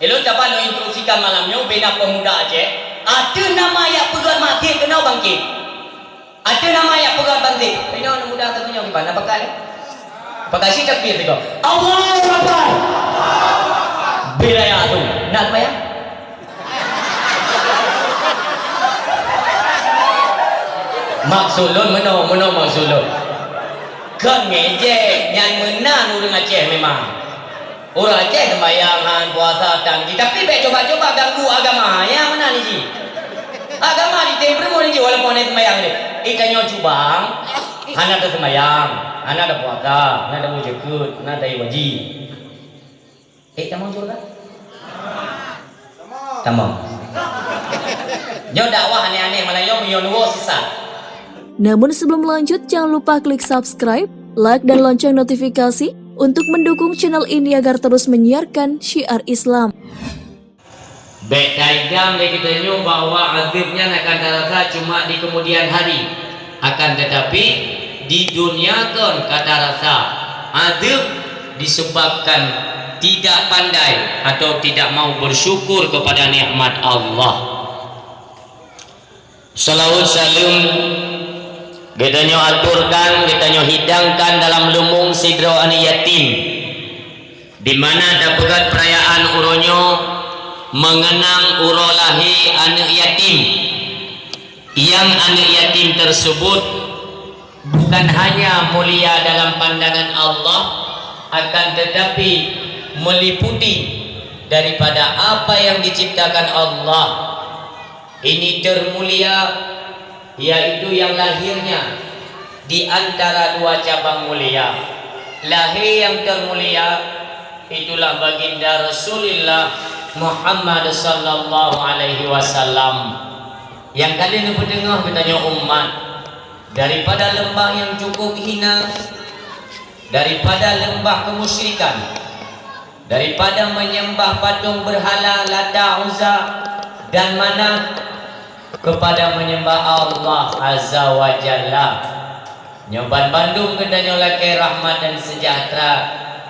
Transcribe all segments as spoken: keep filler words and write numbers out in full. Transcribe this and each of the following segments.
Ilôn saban lôn instruksikan malam nyoe bina pemuda Aceh, ateueh nama jak peugöt maté keunoe bangkét. Ateueh nama jak peugöt bangkét. Inoe aneuk muda teuh nyoe kiban, na pakai? Pakai si takbir teuh. Allahu Akbar. Bila ya tu, nak sembahyang? Maksud lôn meunoe, meunoe maksud lôn. Kon ngejek, nyan meunan ureuëng Aceh memang. Ureuëng Aceh sembahyang han, puasa tan jih, tapi bék cuba-cuba ganggu agama, nyan meunan jih. Agama jitem peurumoh jih walaupun hana sembahyang jih. Ih, tanyoe cubang, hana tasembahyang, hana tapuasa, hana tameujeukeut, hana tahieng haji. Eh, tamong syeuruga? Tamong. Nyoe dakwah aneh-aneh, malah nyoe meunyoe luwoe sisat. Namun sebelum lanjut, jangan lupa klik subscribe, like, dan lonceng notifikasi untuk mendukung channel ini agar terus menyiarkan syiar Islam. Bék taidam lé geutanyoe bahwa azeueb nyan akan tarasa cuma di kemudian hari. Akan tetapi, di dunia kon ka tarasa azeueb disebabkan tidak pandai atau tidak mau bersyukur kepada nikmat Allah. Seulaweuet saleuem geutanyoe aturkan, geutanyoe hidangkan dalam leumong sidroe aneuëk yatim, di mana tapeugöt peurayaan uroe nyoe meungeunang uroe lahé aneuëk yatim. Nyang aneuëk yatim tersebut bukan hanya mulia dalam pandangan Allah, akan tetapi meliputi daripada apa yang diciptakan Allah. Ini termulia, yaitu yang lahirnya di antara dua cabang mulia. Lahé yang termulia, itulah Baginda Rasulullah Muhammad sallallahu alaihi wasallam. Nyang ka lheueh neupeuteungoh geutanyoe umat daripada leumbah nyang cukup hina, daripada leumbah kemusyrikan, daripada menyembah patung berhala Lata, Uzza, dan Manat, kepada menyembah Allah Azza wa Jalla. Nyoe ban bandum geutanyoe lakée rahmat dan sejahtera,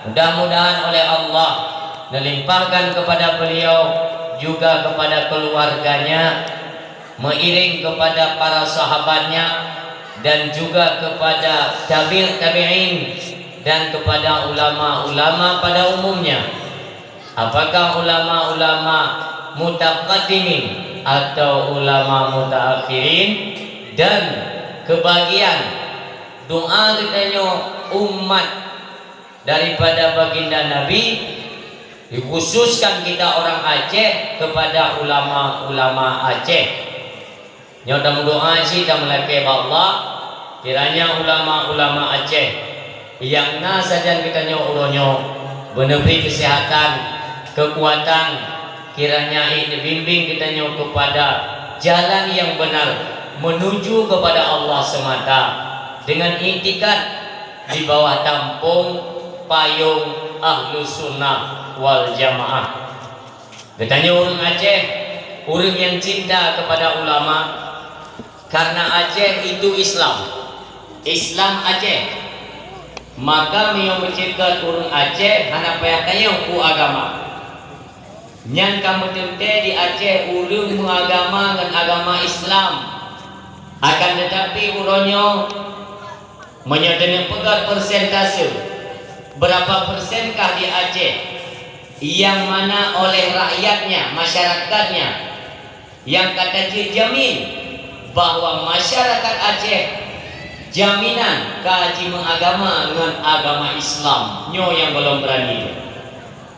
mudah-mudahan oleh Allah neulimpahkan kepada beliau, juga kepada keluarganya, meuiring kepada para sahabatnya, dan juga kepada tabi' tabi'in, dan kepada ulama-ulama pada umumnya. Apakah ulama-ulama mutaqaddimin atau ulama mutaakhirin? Dan kebagian doa geutanyoe umat daripada Baginda Nabi, dikhususkan kita orang Aceh, kepada ulama-ulama Aceh. Nyoe tameudoa cit tameulakée bak Allah, kiranya ulama-ulama Aceh nyang na sajan geutanyoe uroe nyoe beuneubri keuseuhatan, keukuatan, kiranya ék neubimbéng geutanyoe keupada jalan nyang beunar meunuju keupada Allah seumata, deungon iktikad di bawah tampông payông Ahlussunnah wal Jamaah. Geutanyoe ureuëng Aceh, ureuëng nyang cinta keupada ulama, karna Aceh itu Islam, Islam Aceh. Maka meunyoe meuceukat ureuëng Aceh hana payah tanyoe peue agama. Nyan ka meuteuntée di Aceh ureuëng meuagama ngon agama Islam. Akan tetapi uroe nyoe, meunyoe tanyoe peugah persentase, berapa persenkah di Aceh yang mana oleh rakyatnya, masyarakatnya, nyang ka tajeuet jamin bahwa masyarakat Aceh jaminan ka jimeuagama ngon agama Islam, nyoe nyang gohlom beurani.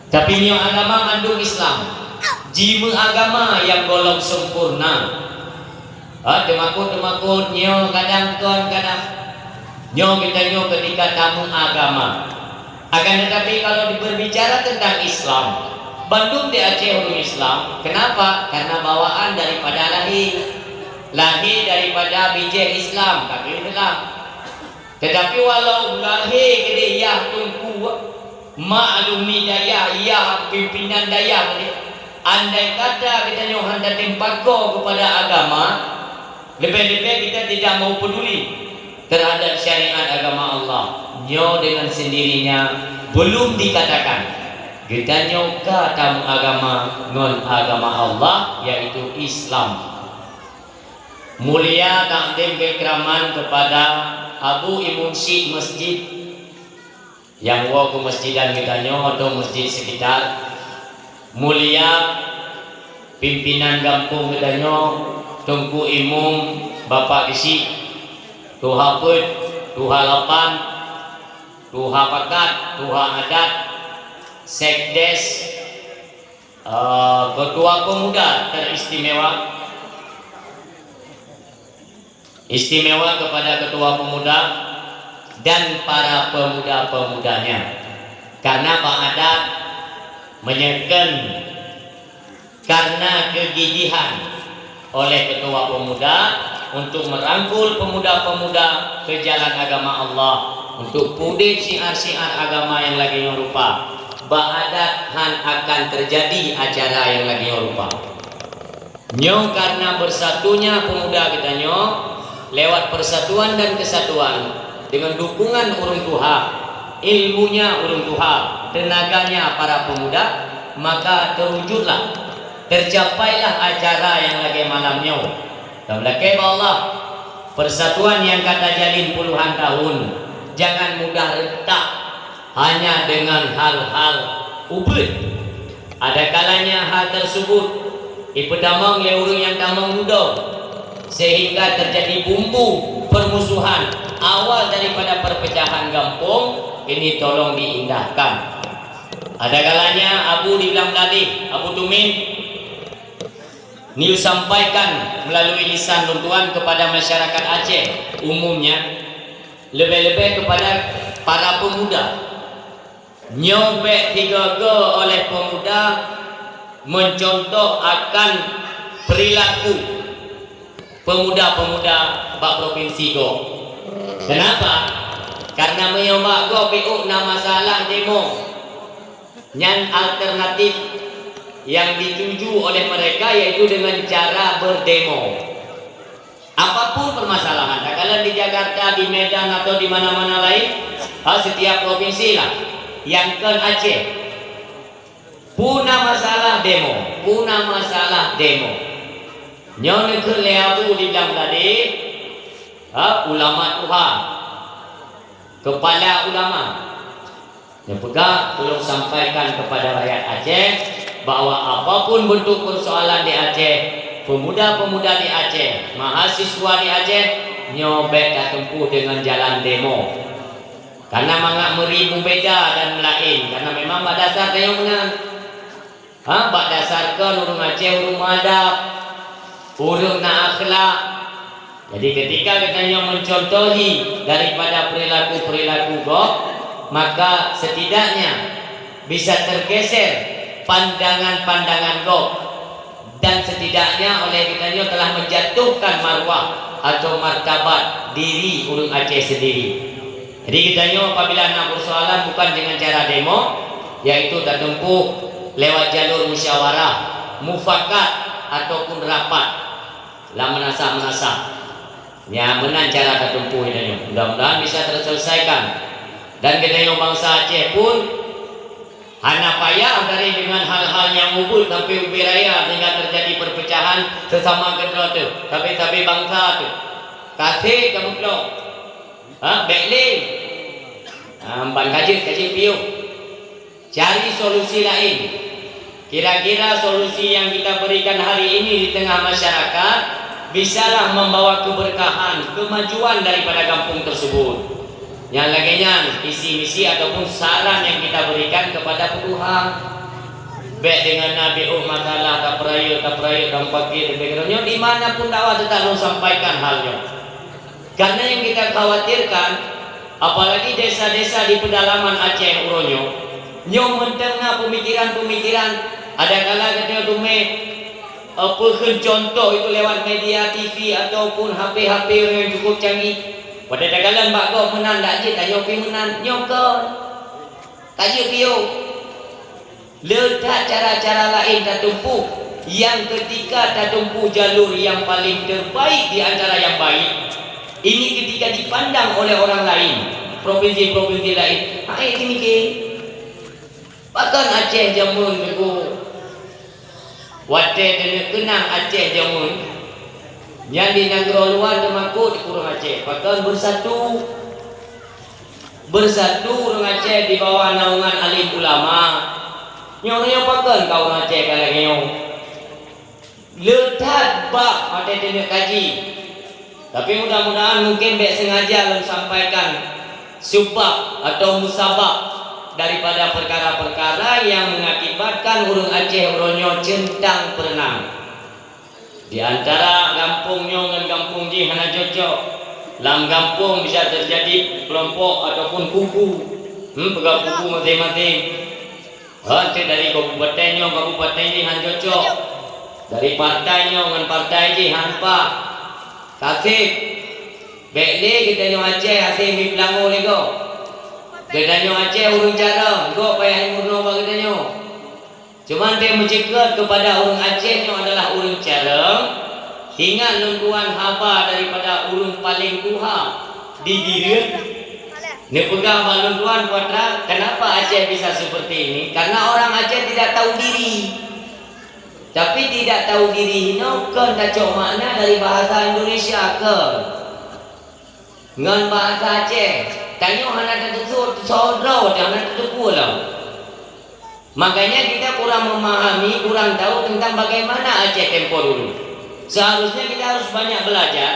Tapi nyoe agama mandum Islam, jimeuagama nyang gohlom sempurna. Ha, teumakot-teumakot nyoe kadang kon kadang. Nyoe geutanyoe keutika tameuagama. Akan tetapi kalau berbicara tentang Islam, bandum di Aceh ureuëng Islam. Kenapa? Karena bawaan daripada lahé. Lahé daripada bijéh Islam, ka keuh Islam. Tetapi walau lahé keudéh yah teungku, maklumi dayah, yah pimpinan dayah keudéh, andai kata geutanyoe hana tatem pakoe keupada agama, leubeh-leubeh kita tidak mau peduli terhadap syariat agama Allah, nyoe dengan sendirinya belum dikatakan Geutanyoe ka tameuagama ngon agama Allah, yaitu Islam. Mulia takzim keikraman kepada Abu Imum Syik Masjid nyang woe keu masjidan geutanyoe atau masjid sekitar. Mulia pimpinan gampông geutanyoe, Teungku Imum, Bapak Geusyik, Tuha Peuet, Tuha Lapan, Tuha Pakat, Tuha Adat, Sekdes, eh, Ketua Pemuda teristimewa, istimewa kepada Ketua Pemuda dan para pemuda-pemudanya. Karena bak adat menyeken karena kegigihan oleh Ketua Pemuda untuk merangkul pemuda-pemuda ke jalan agama Allah, untuk peudeb syiar-syiar agama nyang lagèe nyoe rupa. Bak adat hán akan terjadi acara nyang lagèe nyoe rupa. Nyoe karena bersatunya pemuda geutanyoe lewat persatuan dan kesatuan dengan dukungan ureuëng tuha, ilmunya ureuëng tuha, tenaganya para pemuda, maka terwujudlah, tercapailah acara nyang lagèe malam nyoe. Dan lakèe bak Allah, persatuan nyang ka tajalin puluhan tahun jangan mudah retak hanya dengan hal-hal ubeut. Ada kalanya hal tersebut ipeutamong lé ureuëng nyang tamong dudoe, sehingga terjadi bumbu permusuhan awal daripada perpecahan gampông. Ini tolong diindahkan. Ada kalanya Abu di Blang Bladeh, Abu Tumin, neusampaikan melalui lisan lôn tuan kepada masyarakat Aceh umumnya, lebih-lebih kepada para pemuda. Nyoe bèk tiga-tiga oleh pemuda mencontoh akan perilaku pemuda-pemuda bak provinsi gob. Kenapa? Karena meunyoe bak gob piôh na masalah demo, nyan alternatif yang dituju oleh mereka yaitu dengan cara berdemo. Apapun permasalahan, takalon di Jakarta, di Medan atau di mana-mana lain, ha, setiap provinsi lah, nyang kon Aceh. Puna masalah demo, puna masalah demo. Nyoe neukheun lé Abu di Blang Bladeh, ha, ulama tuha, kepala ulama. Nyang peugah, ulôn sampaikan kepada rakyat Aceh bahwa apapun bentuk persoalan di Aceh, pemuda-pemuda di Aceh, mahasiswa di Aceh, nyoe bèk tatempuh dengan jalan demo. Karena mangat meuri mubeda dan laén, karena memang bak dasar tanyoe meunan. Ha, bak dasar kon ureuëng Aceh ureuëng meuadab, ureuëng na akhlak. Jadi ketika geutanyoe mencontohi daripada perilaku-perilaku gob, maka setidaknya bisa tergeser pandangan-pandangan gob dan setidaknya oleh geutanyoe telah menjatuhkan marwah atau martabat diri ureuëng Aceh sendiri. Jadi geutanyoe apabila na persoalan bukan dengan cara demo, yaitu tatempuh lewat jalur musyawarah, mufakat ataupun rapat lam meunasah-meunasah. Nyan meunan cara tatempuh geutanyoe. Mudah-mudahan bisa terselesaikan. Dan geutanyoe bansa Aceh pun hana payah dari dengan hal-hal nyang ubeut sampai ubé raya sehingga terjadi perpecahan sesama keudroe teuh, sabe-sabe bansa teuh. Ka sép tamuplok. Ha, bèk lé. Ha, ban ka jeuet, ka jeuet piôh. Cari solusi lain. Kira-kira solusi yang kita berikan hari ini di tengah masyarakat bisalah membawa keberkahan, kemajuan daripada kampung tersebut. Nyang lagèe nyan visi misi ataupun saran yang kita berikan kepada peue tuha. Bèk deungon na piôh masalah, tapeurayeuk, tapeurayeuk, tameupaké, tapeurayeuk. Nyoe di mana pun dakwah teutap lôn sampaikan hal nyoe. Karena yang kita khawatirkan, apalagi desa-desa di pedalaman Aceh uroe nyoe, nyoe mantong na pemikiran-pemikiran, ada kala gata teumé, eh, peukheun contoh itu lewat media T V ataupun H P-H P yang cukup canggih. Pada takalon bak gob meunan dak jeuet, tanyoe pih meunan, nyoe kon. Ka jeuet piôh. Le that cara-cara laén tatempuh, nyang keutika tatempuh jalur nyang paleng terbaik di antara nyang baik. Ini keutika dipandang oleh orang lain, provinsi-provinsi lain. Hai, ini ke? Pakon Aceh jameun, Teungku? Watée teuneuk keunang Aceh jameun, nyan di nanggroe luwa teumakot di ureuëng Aceh. Pakon beusatu? Beusatu ureuëng Aceh di bawah naungan alim ulama. Nyoe, nyoe pakon ka ureuëng Aceh ka lagée nyoe? Le that bak watée teuneuk kaji. Tapi mudah-mudahan mungkin bék sengaja lôn sampaikan sebab atau musabab daripada perkara-perkara yang mengakibatkan ureuëng Aceh uroe nyoe centang perenang. Di antara gampông nyoe ngon gampông jih hana cocok. Lam gampông bisa terjadi kelompok ataupun kubu. Hmm, peugah kubu maséng-maséng. Hana dari kabupaten nyoe, kabupaten jih hana cocok. Dari partai nyoe ngon partai jih hana paih. Taseb. Bék lé geutanyoe Aceh hase miplango lé gob. Geutanyoe Aceh ureuëng carông, gob payah meurunoe bak geutanyoe. Cuman teuh meuceukeut keupada ureuëng Aceh nyoe adalah ureuëng carông, ingat lôn tuan haba daripada ureuëng paleng tuha di Bireuen. Neupeugah bak lôn tuan, Putra, kenapa Aceh bisa seperti ini? Karena orang Aceh tidak tahu diri. Tapi tidak tahu diri inoe kon tacok makna dari bahasa Indonesia kon. Ngon bahasa Aceh, tanyoe hana tateupeue soe droe, hana tateupeue lom. Makanya kita kurang memahami, kurang tahu tentang bagaimana Aceh tempo dulu. Seharusnya kita harus banyak belajar,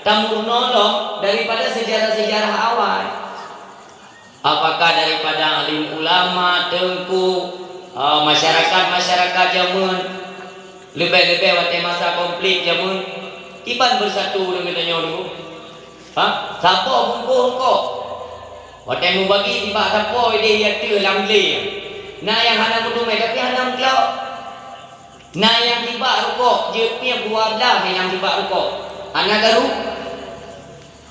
tameurunoe lom daripada sejarah-sejarah awai. Apakah daripada alim ulama, teungku, eh, masyarakat-masyarakat jameun, leubeh-leubeh watée masa konflik jameun, kiban beusatu deungon tanyoe dulu? Ha? Sapo bungkôh rukok? Watée mubagi nibak sapo ideh ateueh lam glé. Na nyang hana meuteumé, tapi hana meuklok. Na nyang tibak rukok, jeuet pih dua blah nyang tibak rukok. Hana garu?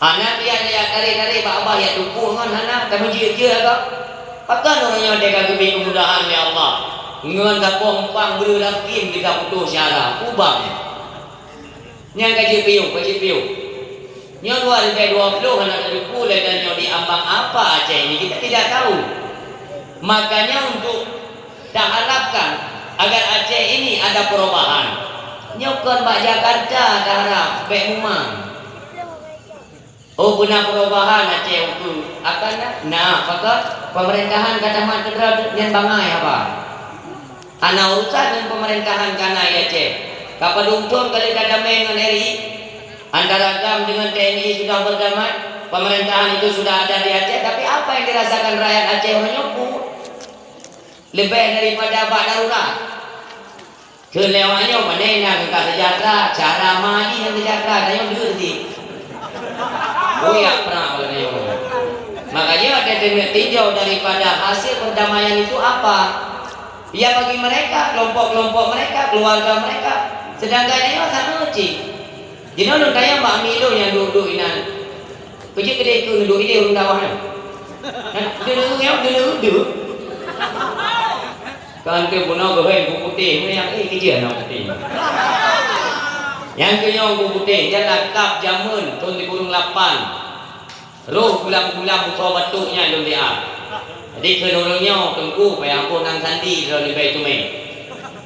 Hana pian jak tarek-tarek bak abah jak tumpôk ngon hana, tameujiek-jiek agam. Pakon uroe nyoe teuka geubri keumudahan lé Allah? Ngon sapo umpang breuh raskim bisa putôh syara, ubang. Nyang ka jeuet piôh, ka jeuet piôh. Nyoe dua ribèe dua ploh hana teupeue lé dan nyoe di ambang apa Aceh ini, kita tidak tahu. Makanya untuk taharapkan agar Aceh ini ada perubahan. Nyoe kon bak Jakarta taharap, bèk mumang. Oh, beuna perubahan Aceh ukeue. Akan na, na, maka pemerintahan ka tamat keudroe nyan bangai haba. Hana urusan ngon pemerintahan kana i Aceh. Ka padum thon ka lheueh ka damé ngon R I? Antara GAM dengan T N I sudah berdamai, pemerintahan itu sudah ada di Aceh, tapi apa yang dirasakan rakyat Aceh meunyoe peue? Leubeh daripada bak darurat. Keu lewat nyoe, pane na ka sejahtera, cara ma jih nyang sejahtera, tanyoe deuh di. Kuyak prang lagèe nyoe. Makanya ada tinjau daripada hasil perdamaian itu apa? Ya, bagi mereka, kelompok-kelompok mereka, keluarga mereka. Sedangkan nyoe sama cit. Jinoe lôn tanyong bak mi lôn nyang duek-duek inan. Peujeuet keudeh keu duek ideh ureueng dakwah nyoe. Hah? Deuh, nyoe deuh, deuh. Kan keu bunoe geuhôi Teungku Putéh, nyoe nyang, eh, keujeuet aneuk putéh. Nyang keu nyoe Teungku Putéh, nyan lakab jameun thôn sikureueng lapan. Roh gulam-gulam bukon batuk nyan lôn lihat. Jadi kheun ureueng nyoe, Teungku, payah ampoh nang sandi droeneuh leubeh teumé.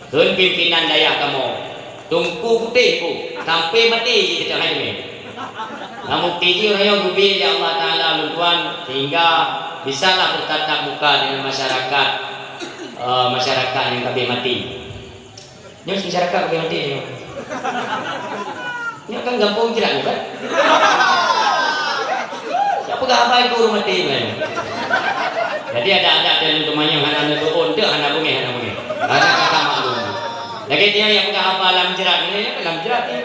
Kheun pimpinan dayah kamoe, Teungku Putéh ku, sampai maté jih teuka hai teumé. Nah, bukti jih ureueng nyoe geubri lé Allah Taala lôn tuan, sehingga bisalah bertatap muka dengan masyarakat, eh, masyarakat nyang ka abéh maté. Nyoe masyarakat bagi mati nyoe. Nyoe kan gampông Jrat nyoe kan? Nyoe peugah haba iku ureueng mati nyoe. Jadi ada-ada dan teumanyong hana neubeuôn, teuh hana beungéh, hana beungéh. Hana kata maklum. Lagèe nyoe nyang peugah haba lam Jrat nyoe, nyoe kan lam Jrat nyoe.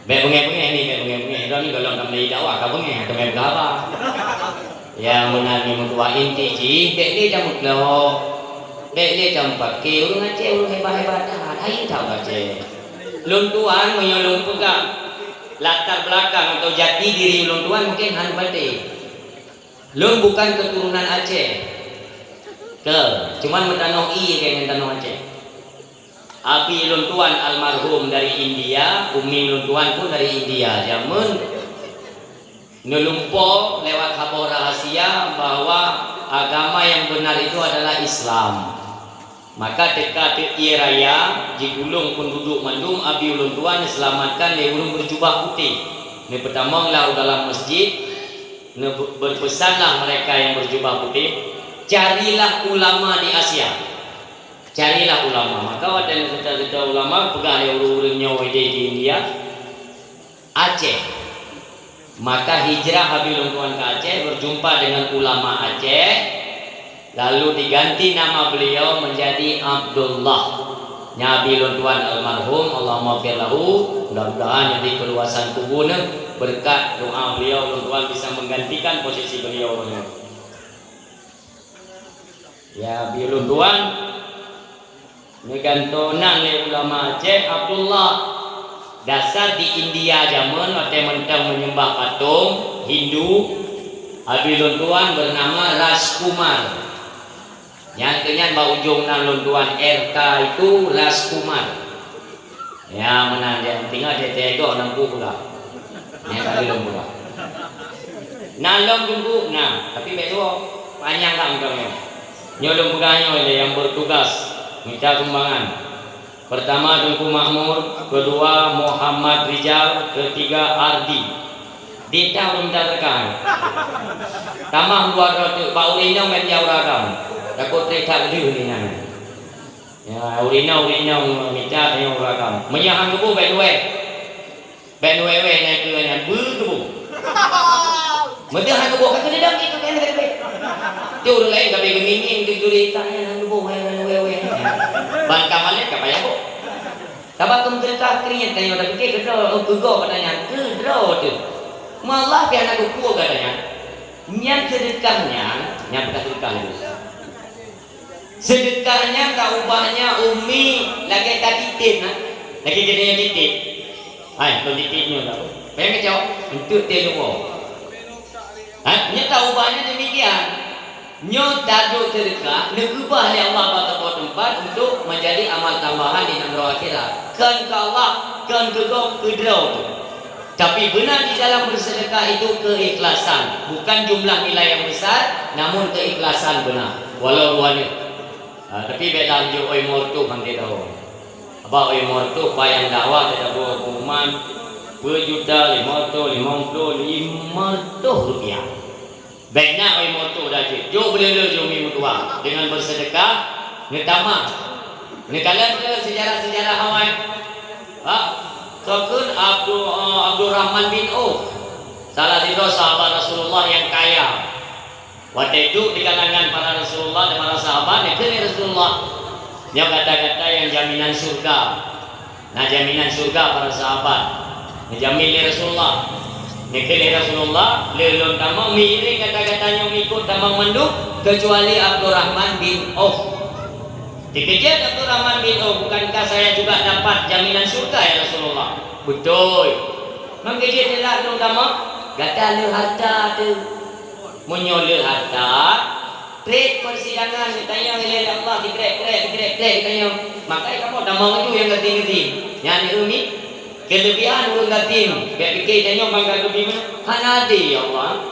Bèk beungéh-beungéh ni, bèk beungéh-beungéh. Droeneuh gohlom ka meulai dakwah, ka beungéh, ka meupeugah haba. Ya, meunan nyoe meutuah inti jih, bèk lé tameuklok. Bèk lé tameupaké, ureueng Aceh ureueng hebat-hebat that, hai that Aceh. Lôn tuan, meunyoe lôn peugah latar belakang atau jati diri lôn tuan, mungkin hana patéh. Lôn bukan keturunan Aceh. Ke, cuman meutanoh ie ngon tanoh Aceh. Abi lôn tuan almarhum dari India, umi lôn tuan pun dari India. Jameun neulumpo lewat saboh rahasia bahwa Agama yang benar itu adalah Islam. Maka teuka teuk ié raya, jigulong peunduduk mandum, abi ulôn tuan neuselamatkan lé ureuëng beujubah putéh. Neupeutamong lah u dalam masjid, neu-, beupeusanlah mereka yang beujubah putéh, "Carilah ulama di Asia. Carilah ulama." Maka watée neugeuta-geuta ulama, peugah lé ureuëng-ureuëng nyoe idéh di India, Aceh. Maka hijrah abi ulôn tuan ke Aceh, berjumpa dengan ulama Aceh, lalu diganti nama beliau menjadi Abdullah. Nyan abi ulôn tuan almarhum, Allahumma fir lahu, mudah-mudahan nyang di keuluwasan kubu neuh, berkat doa beliau ulôn tuan bisa menggantikan posisi beliau neuh. Ya, abi ulôn tuan, neugantoe nan lé ulama Aceh Abdullah. Dasar di India jameun watée mantong menyembah patung Hindu, abi ulôn tuan bernama Rajkumar. Nyang keunyan bak ujong nan lôn tuan R K itu Rajkumar. Ya, meunan dia. Tinggai teugoe lam buku peugah. Nyang ka lôn peugah. Na lom teungku, na, tapi bèk tuwoe. Panyang that mantong nyoe. Nyoe lôn peugah nyoe lé nyang bertugas mita sumbangan. Pertama Teungku Makmur, kedua Muhammad Rijal, ketiga Ardi. Di tau lôn mita teuka. Tamah dua droe teuk, bak ureueng inong ngon ureueng agam. Takot trép that leuh lé nyan. Ya, ureueng inong, ureueng inong mita ngon ureueng agam. Meunyoe han geuboh bèk luwèh. Bèk luwèh-wèh na keu nyan beu geuboh. Meudeuh han geuboh ka keuneudong itu kan kata. Tu ureueng laén ka bèk geumiming tu curi ka nyan han geuboh han luwèh-wèh. Ban ka malèe ka payah boh. Sabab keu meuseudeukah keu nyan tanyoe tapike keudroe, oh, keu gob kata nyan, keudroe teuh. Meulah pih hana geupeue gata nyan. Nyan seudeukah nyan, nyan bukan seudeukah lagi. Seudeukah nyan ka ubahnya umi lagèe ka titip na. Lagèe geutanyoe titip. Hai, lôn titip nyoe ka. Bayang kacau, enteuk teuh leumo. Ha, nyan ka ubahnya demikian. Nyoe taduek seudeukah neukeubah lé Allah bak saboh teumpat untuk menjadi amal tambahan di nanggroe akhirat. Kon keu Allah, kon keu gob, keu droe teuh. Tapi beuna di dalam beuseudeukah itu keikhlasan, bukan jumlah nilai yang besar, namun keikhlasan beuna, walau dua nyoe. Ha, tapi bèk lanjut oi meureutoh han teudawa. Abah oi meureutoh payah dakwah teudawa pengumuman, peuet juta, lima reutôh, limong ploh, lima reutôh rupiah. Bèk na oi meureutoh dah jeuet. Jok beuleu-leu jok mi meutuah deungon beuseudeukah, neutamah. Neukalon keu seujarah-seujarah awai. Ha, soe kheun Abdu-, eh, Abdurrahman bin Auf, salah sidroe sahabat Rasulullah nyang kaya. Watèe duek di kalangan para Rasulullah dan para sahabat, neukheun lé Rasulullah, "Nyoe gata-gata nyang jaminan syurga." Na jaminan syurga para sahabat. Neujamin lé Rasulullah. Neukheun lé Rasulullah, "Lé lôn tamong, meuiréng gata-gata nyoe meuikot tamong mandum, keucuali Abdurrahman bin Auf." Dikeujeuet Abdurrahman bin Auf, "Bukankah saya juga dapat jaminan syurga, ya Rasulullah?" "Beutôi." "Meukeujeuet teulat lôn tamong?" "Gata le harta teuh." Meunyoe le harta, trép persidangan geutanyoe ilèe lé Allah dikrek-krek, dikrek-krek geutanyoe. Makai kamoe tamong itu nyang gasien-gasien. Nyan umi, keulebihan ureueng gasien. Bèk pike tanyoe bangga geubi meunan. Hana adé, ya Allah.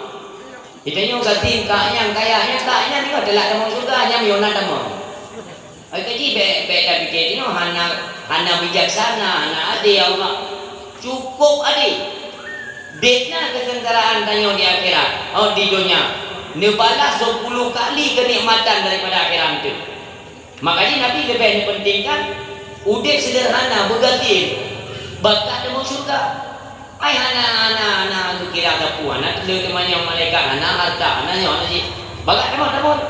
Geutanyoe gasien, kak nyan, kaya nyan, kak nyan, nyoe teulat tamong syeuruga, nyan miyueb na tamong. Hai kaji bèk, bèk tapike tanyoe hana, hana bijaksana, hana adé Allah. Cukôp adé. Bèk na keuseungsaraan tanyoe di akhirat, oh, di donya. Neubalah sepuluh kali keunikmatan daripada akhirat teuh. Makajih Nabi leubeh neupeuntingkan udép seuderhana, beugasien, bak ka tamong syeuruga. Ai hana, hana, hana geukira sapeue, hana teudeungoe teumanyong malaikat, hana harta, hana nyoe, hana jih. Bak ka tamong, tamong.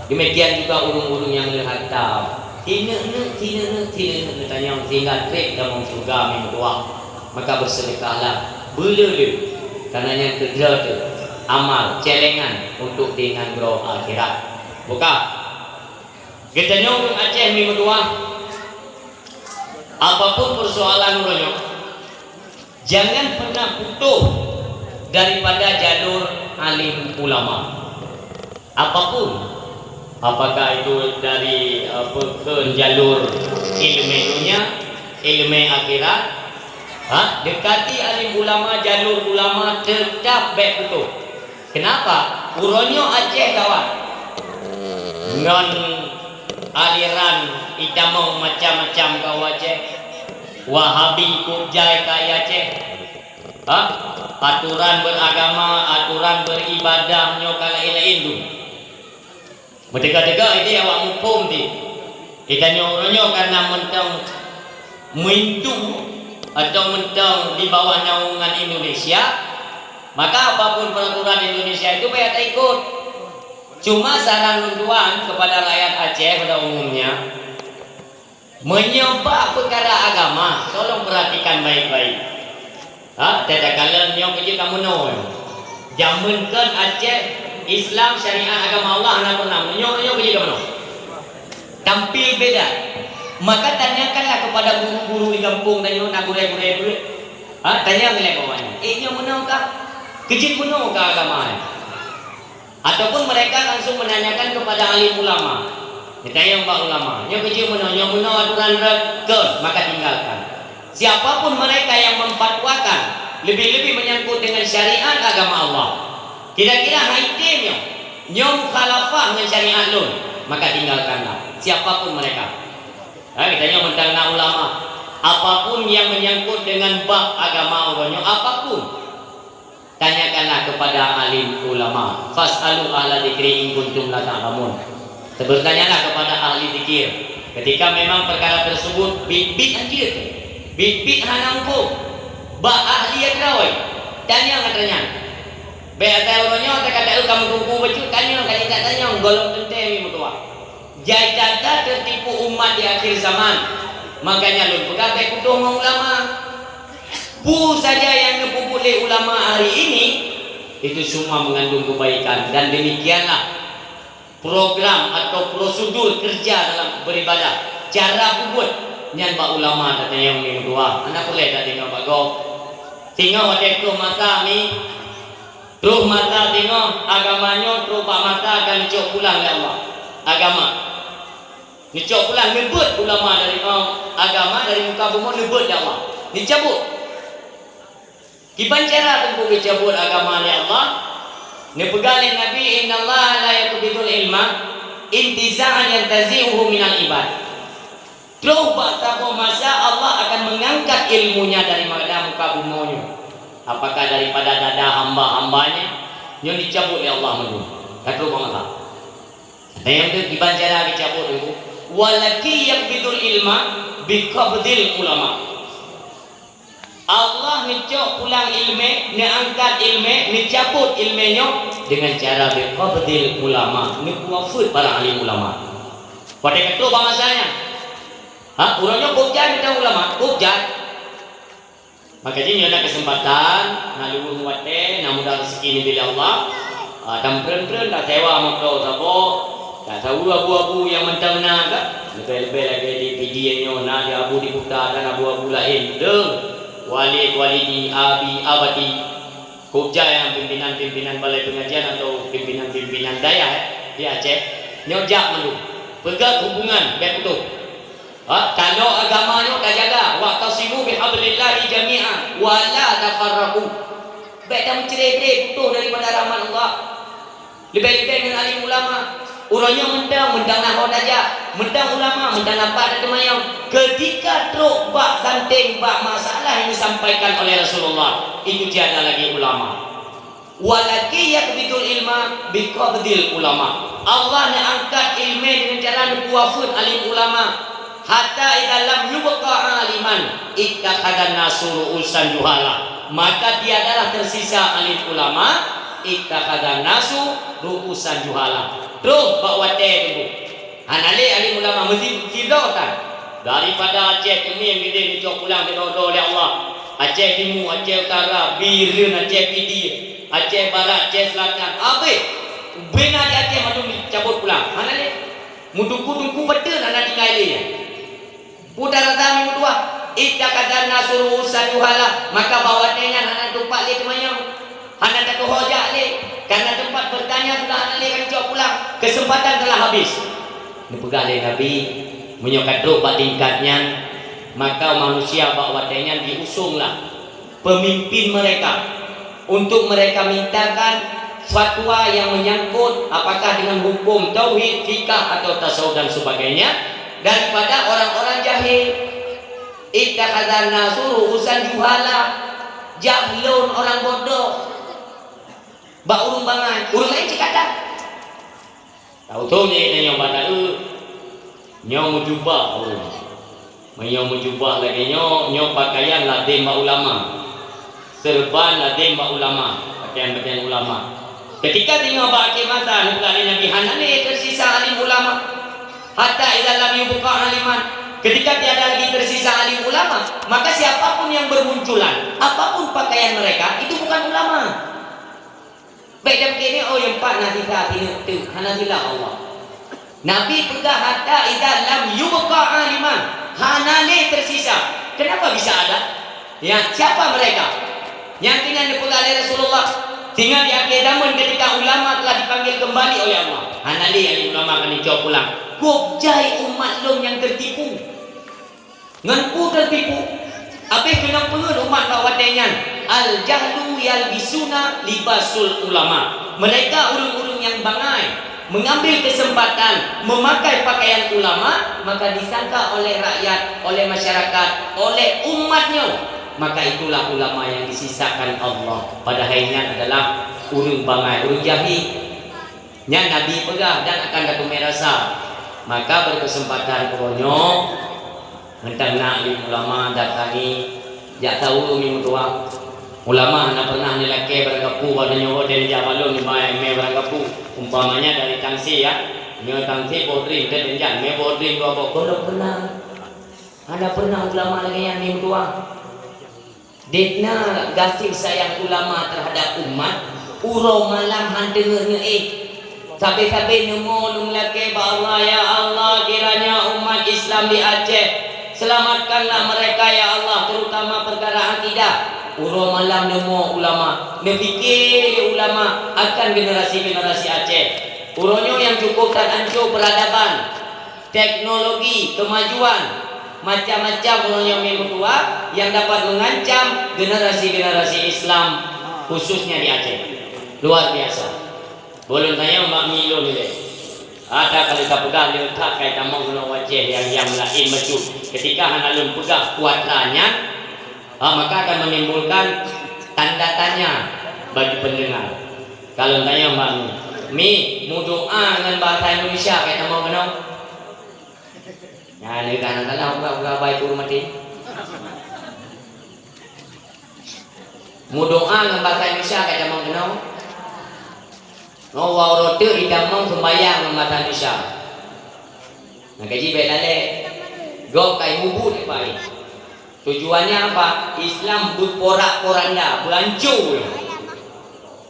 Demikian juga ureueng-ureueng nyang le harta. Sineuk-neuk, sineuk-neuk, sineuk-neuk geutanyong sehingga trép tamong syeuruga meutuah. Maka beuseudeukahlah, beuleu-leu, karena nyan keudroe teuh amal celengan untuk di nanggroe akhirat. Buka. Geutanyoe ureueng Aceh meutuah, apapun persoalan uroe nyoe, jangan pernah putoh daripada jalur alim ulama. Apapun, apakah itu dari, eh, peukheun jalur ileumèe dunia, ileumèe akhirat, ha, deukati alim ulama, jalur ulama, teutap bèk putoh. Kenapa? Uroe nyoe Aceh gawat. Ngon aliran itamong macam-macam ka u Aceh. Wahabi kok jai ka i Aceh. Ha? Aturan beragama, aturan beribadah nyoe ka laén-laén tu. Meuteuka-teuka idéh awak muphom ti. Geutanyoe uroe nyoe karena mantong meuintu atau mantong di bawah naungan Indonesia, maka apapun peraturan Indonesia itu payah taikot. Cuma saran lôn tuan kepada rakyat Aceh pada umumnya, meunyoe bak peukara agama, tolong perhatikan baik-baik. Ha, teuka lôn nyoe keujeuet ka meunoe. Jameun kon Aceh, Islam, syariat agama Allah hana pernah. Nyoe, nyoe keujeuet ka meunoe. Tampil beda. Maka tanyakanlah kepada guru-guru di kampung tanyoe, na gurée-gurée beuet. Ha, tanyong lé bak awaknyan. Eh, nyoe meunoe kah? Keujeuet meunoe kah agama nyoe? Ataupun mereka langsung menanyakan kepada alim ulama. Geutanyong bak ulama, nyoe keujeuet meunoe, nyoe meunoe aturan rot, kon, maka tinggalkan. Siapapun mereka yang memfatwakan, lebih-lebih menyangkut dengan syariat agama Allah. Kira-kira hai tem nyoe, nyoe mukhalafah ngon syariat lôn, maka tinggalkanlah. Siapapun mereka. Ha, geutanyoe mantong na ulama. Apapun yang menyangkut dengan bab agama uroe nyoe, apapun. Tanyakanlah kepada alim ulama. Fas'alu ahla dzikri in kuntum la ta'lamun. Bertanyalah kepada ahli zikir. Ketika memang perkara tersebut bit-bit anjir, bit-bit hana muphom, bak ahli nyang droe, tanyong atra nyan. Bék asai uroe nyoe teuka taeu ka meutuku bacut, tanyong ka jeuet tanyong, gohlom teuntée mi meutuah. Jai that-that teutipu umat di akhir zaman. Makanya lôn peugah bék putôh ngon ulama. Peue saja nyang neupeubuet lé ulama hari ini, itu semua mengandung kebaikan. Dan demikianlah program atau prosedur kerja dalam beribadah. Cara peubuet nyan bak ulama tatanyong mi meutuah. Hana peureulée tadeungoe bak gob. Singoh watée troh masa mi, troh masa singoh agama nyoe troh bak masa ka neucok pulang lé Allah. Agama. Neucok pulang, neubeuet ulama dari, eh, agama dari muka bumoe, neubeuet lé Allah. Neucabut. Kiban cara teungku geucabut agama lé Allah? Neupeugah lé Nabi, "Innallaha la yaqbidul ilma intiza'an yantazi'uhu minal ibad." Troh bak saboh masa Allah akan mengangkat ilmunya daripada muka bumoe nyoe. Apakah daripada dada hamba-hamba-Nya? Nyoe dicabut lé Allah mandum. Ka troh bak masa. Nyang teuh kiban cara geucabut teungku. Walakin yaqbidul ilma biqabdil ulama. Allah neucok pulang ilmé, neuangkat ilmé, neucabut ilmé nyoe dengan cara biqabdil ulama, neupuafeuet para alim ulama. Watée ka troh bak masa nyan. Ha, uroe nyoe kok jai mantong ulama, kok jai. Maka jih nyoe na keuseumpatan, na luweueng watée, na mudah raseuki neubri lé Allah, ah, tampreueng-preueng tasewa moto saboh, tasaweue abu-abu nyang mantong na ka, leubeh-leubeh lagée di Pidie nyoe na di abu di kuta dan abu-abu laén, deuh, Walid, Walidi, Abi, Abati, kok jai nyang pimpinan-pimpinan balai pengajian atau pimpinan-pimpinan dayah, eh, di Aceh, nyoe jak mandum, peugét hubungan bék putôh. Ha, talo agama nyoe tajaga, "Wa'tasimu bihablillahi jami'a wa la tafarraqu." Bék tameucré-cré putôh daripada rahmat Allah. Leubeh-leubeh ngon alim ulama. Uroe nyoe mantong, mantong na ho tajak, mantong ulama, mantong na pat tateumanyong. Keutika trok bak santeng bak masalah nyang disampaikan oleh Rasulullah, itu tiada lagi ulama. Walakin yaqbidul ilma biqabdil ulama. Allah neuangkat ilmé dengan cara neupuafeuet alim ulama. Hatta idza lam yubqa aliman ittakhadhan nasu ru'usan juhala. Maka tiadalah tersisa alim ulama, ittakhadhan nasu ru'usan juhala. Troh bak watée teungku. Hana lé alim ulama meusidroe tan. Daripada Aceh Keumiem idéh neucok pulang sidroe-droe lé Allah. Aceh Timu, Aceh Utara, Bireuen, Aceh Pidie, Aceh Barat, Aceh Selatan, abéh. Beuna di Aceh mandum dicabot pulang. Hana lé. Meuteungku-teungku peue teuk hana tinggai lé nyan. Peue rasa meutuah, ittakhadhan nasu ru'usan juhala, maka bak watée nyan hana teumpat lé teumanyong. Hana tatuho jak lé, karena tempat bertanya sudah hana lé ka neucok pulang, kesempatan telah habis. Neupeugah lé Nabi, meunyoe ka trok bak tingkat nyan, maka manusia bak watée nyan diusunglah pemimpin mereka untuk mereka mintakan fatwa yang menyangkut apakah dengan hukum tauhid, fikah atau tasawuf dan sebagainya daripada orang-orang jahil. Ittakhadhan nasu ru'usan juhala, jahlon orang bodoh. Bak ureuëng bangai, ureuëng laén cit ka that. Tahu tu ni nyoe bak taeu. Nyoe meujubah ureuëng. Meunyoe meujubah lagée nyoe, nyoe pakaian ladem bak ulama. Seureuban ladem bak ulama, pakaian-pakaian ulama. Ketika teungoh bak akhé masa, neupeugah lé Nabi, hana lé teusisa alim ulama. Hatta idza lam yubqa aliman. Ketika tiada lagi tersisa alim ulama, maka siapapun yang bermunculan, apapun pakaian mereka, itu bukan ulama. Bék dam kini, oh, nyang pat na sisa sineuk teuk, hana sila Allah. Nabi peugah, "Hatta idza lam yubqa aliman," hana lé tersisa. Kenapa bisa ada? Ya, siapa mereka? Nyang keunan dipeugah lé Rasulullah, sehingga di akhir zaman ketika ulama telah dipanggil kembali oleh Allah, hana lé alim ulama akan dicok pulang. Kok jai umat lôn nyang tertipu. Ngon peue teutipu? Habéh keunong peungeuet umat bak watée nyan, "Al-jahlu yalbisuna libasul ulama." Mereka ureuëng-ureuëng nyang bangai, mengambil kesempatan memakai pakaian ulama, maka disangka oleh rakyat, oleh masyarakat, oleh umat nyoe, maka itulah ulama yang disisakan Allah. Padahai nyan adalah ureuëng bangai, ureuëng jahil. Nyan Nabi peugah dan akan tateumé rasa. Maka berkesempatan uroe nyoe, mantong na alim ulama datangi, jak tahu mi meutuah. Ulama hana pernah neulakée barang kapu bak tanyoe dan jak balon nibak mé barang kapu. Umpamanya dari Tangsi ya, nyoe Tangsi boh drink dan janjan mé boh drink dua boh, gohlom pernah. Hana pernah ulama lagée nyan mi meutuah. Dikna gaséh sayang ulama terhadap umat, uroe malam han teungeut ngeuéh. Sabe-sabe neumo lôn lakée bak Allah, "Ya Allah, kiranya umat Islam di Aceh, selamatkanlah mereka, ya Allah, terutama perkara akidah." Uroe malam neumo ulama, neupike lé ulama akan generasi-generasi Aceh. Uroe nyoe nyang cukup that ancô peradaban. Teknologi, kemajuan, macam-macam uroe nyoe mi meutuah yang dapat mengancam generasi-generasi Islam, khususnya di Aceh. Luar biasa. Bolon tanyong bak mi lôn ilée. Ada kali tapeugah leukat kai tamong gunong Aceh yang, yang lain maju. Ketika hana lôn peugah kuat nyan, ha, maka akan menimbulkan tanda tanya bagi pendengar. Kalau tanyong bak mi, mi, meudoa ngon bahasa Indonesia kai tamong keunoe? Nyan lé kana salah uka-uka bai puru maté. Meudoa ngon bahasa Indonesia kai tamong keunoe? Ngon wau rote itamong sembayang ngon bahasa Indonesia. Nah, gaji baik lalek. Gok kai mubu di pai. Tujuannya apa? Islam beuporak-poranda, beuancô.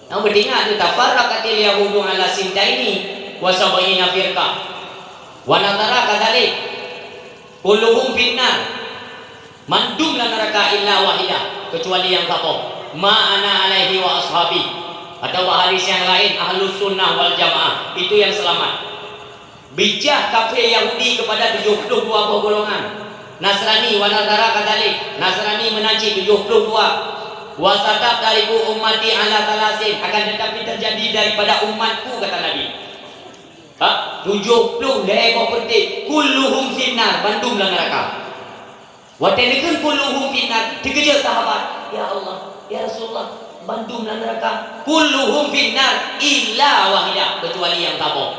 Nyang beutingat tu, "Tafarraqatil yahudu ala sintaini wa sab'ina firqah, wa nasara kadzalik, kulluhum finnar." Mandum lam neraka illa wahidah, kecuali yang saboh. "Ma ana alaihi wa ashabi." Atau bak hadis yang lain, "Ahlus sunnah wal jamaah." Itu yang selamat. Bijah kafé Yahudi kepada tujuh puluh dua boh golongan. Nasrani wa nasara kadzalik, Nasrani meunan cit tujuh puluh dua. "Wa sataftariqu ummati ala thalatsin," akan tetapi terjadi daripada umatku, kata Nabi. Ha? Tujuh puluh lhée boh peureuntik, "Kulluhum finnar," bandum lam neraka. Watée neukheun "kulluhum finnar", teukeujot sahabat, "Ya Allah, ya Rasulullah, bandum lam neraka?" "Kulluhum finnar illa wahidah," kecuali yang saboh.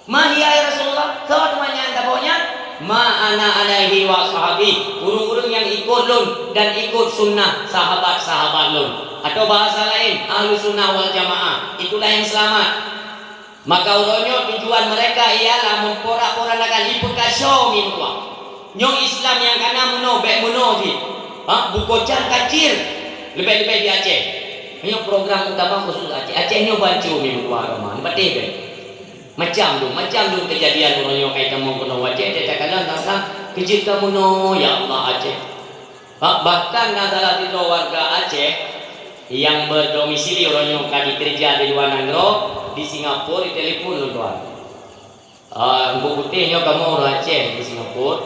"Ma hiya ya Rasulullah?" "Soe teuma nyang saboh nyan?" "Ma ana alaihi wa ashabi," ureuëng-ureuëng nyang ikot lôn dan ikot sunnah sahabat-sahabat lôn. Atau bahasa lain, ahlu sunnah wal jamaah, itulah yang selamat. Maka uroe nyoe tujuan mereka ialah meuporak-porandakan, ipeukasoe mi meutuah. Nyoe Islam nyang kana meunoe, bék meunoe cit. Ha, bukocan kacil, leubeh-leubeh di Aceh. Nyoe program utama khusus Aceh. Aceh nyoe bancô mi meutuah agama, neupatéh bék. Macam tu, macam tu keujadian uroe nyoe kai tamong keunoe Aceh, teuka kalon rasa keujeuet ka meunoe, ya Allah, Aceh. Ba-, bahkan na salah sidroe warga Aceh nyang berdomisili uroe nyoe ka jikeureuja di luwa nanggroe, di Singapura, jitelepon lôn tuan. Ah, Teungku Putéh nyoe kamoe ureuëng Aceh di Singapura,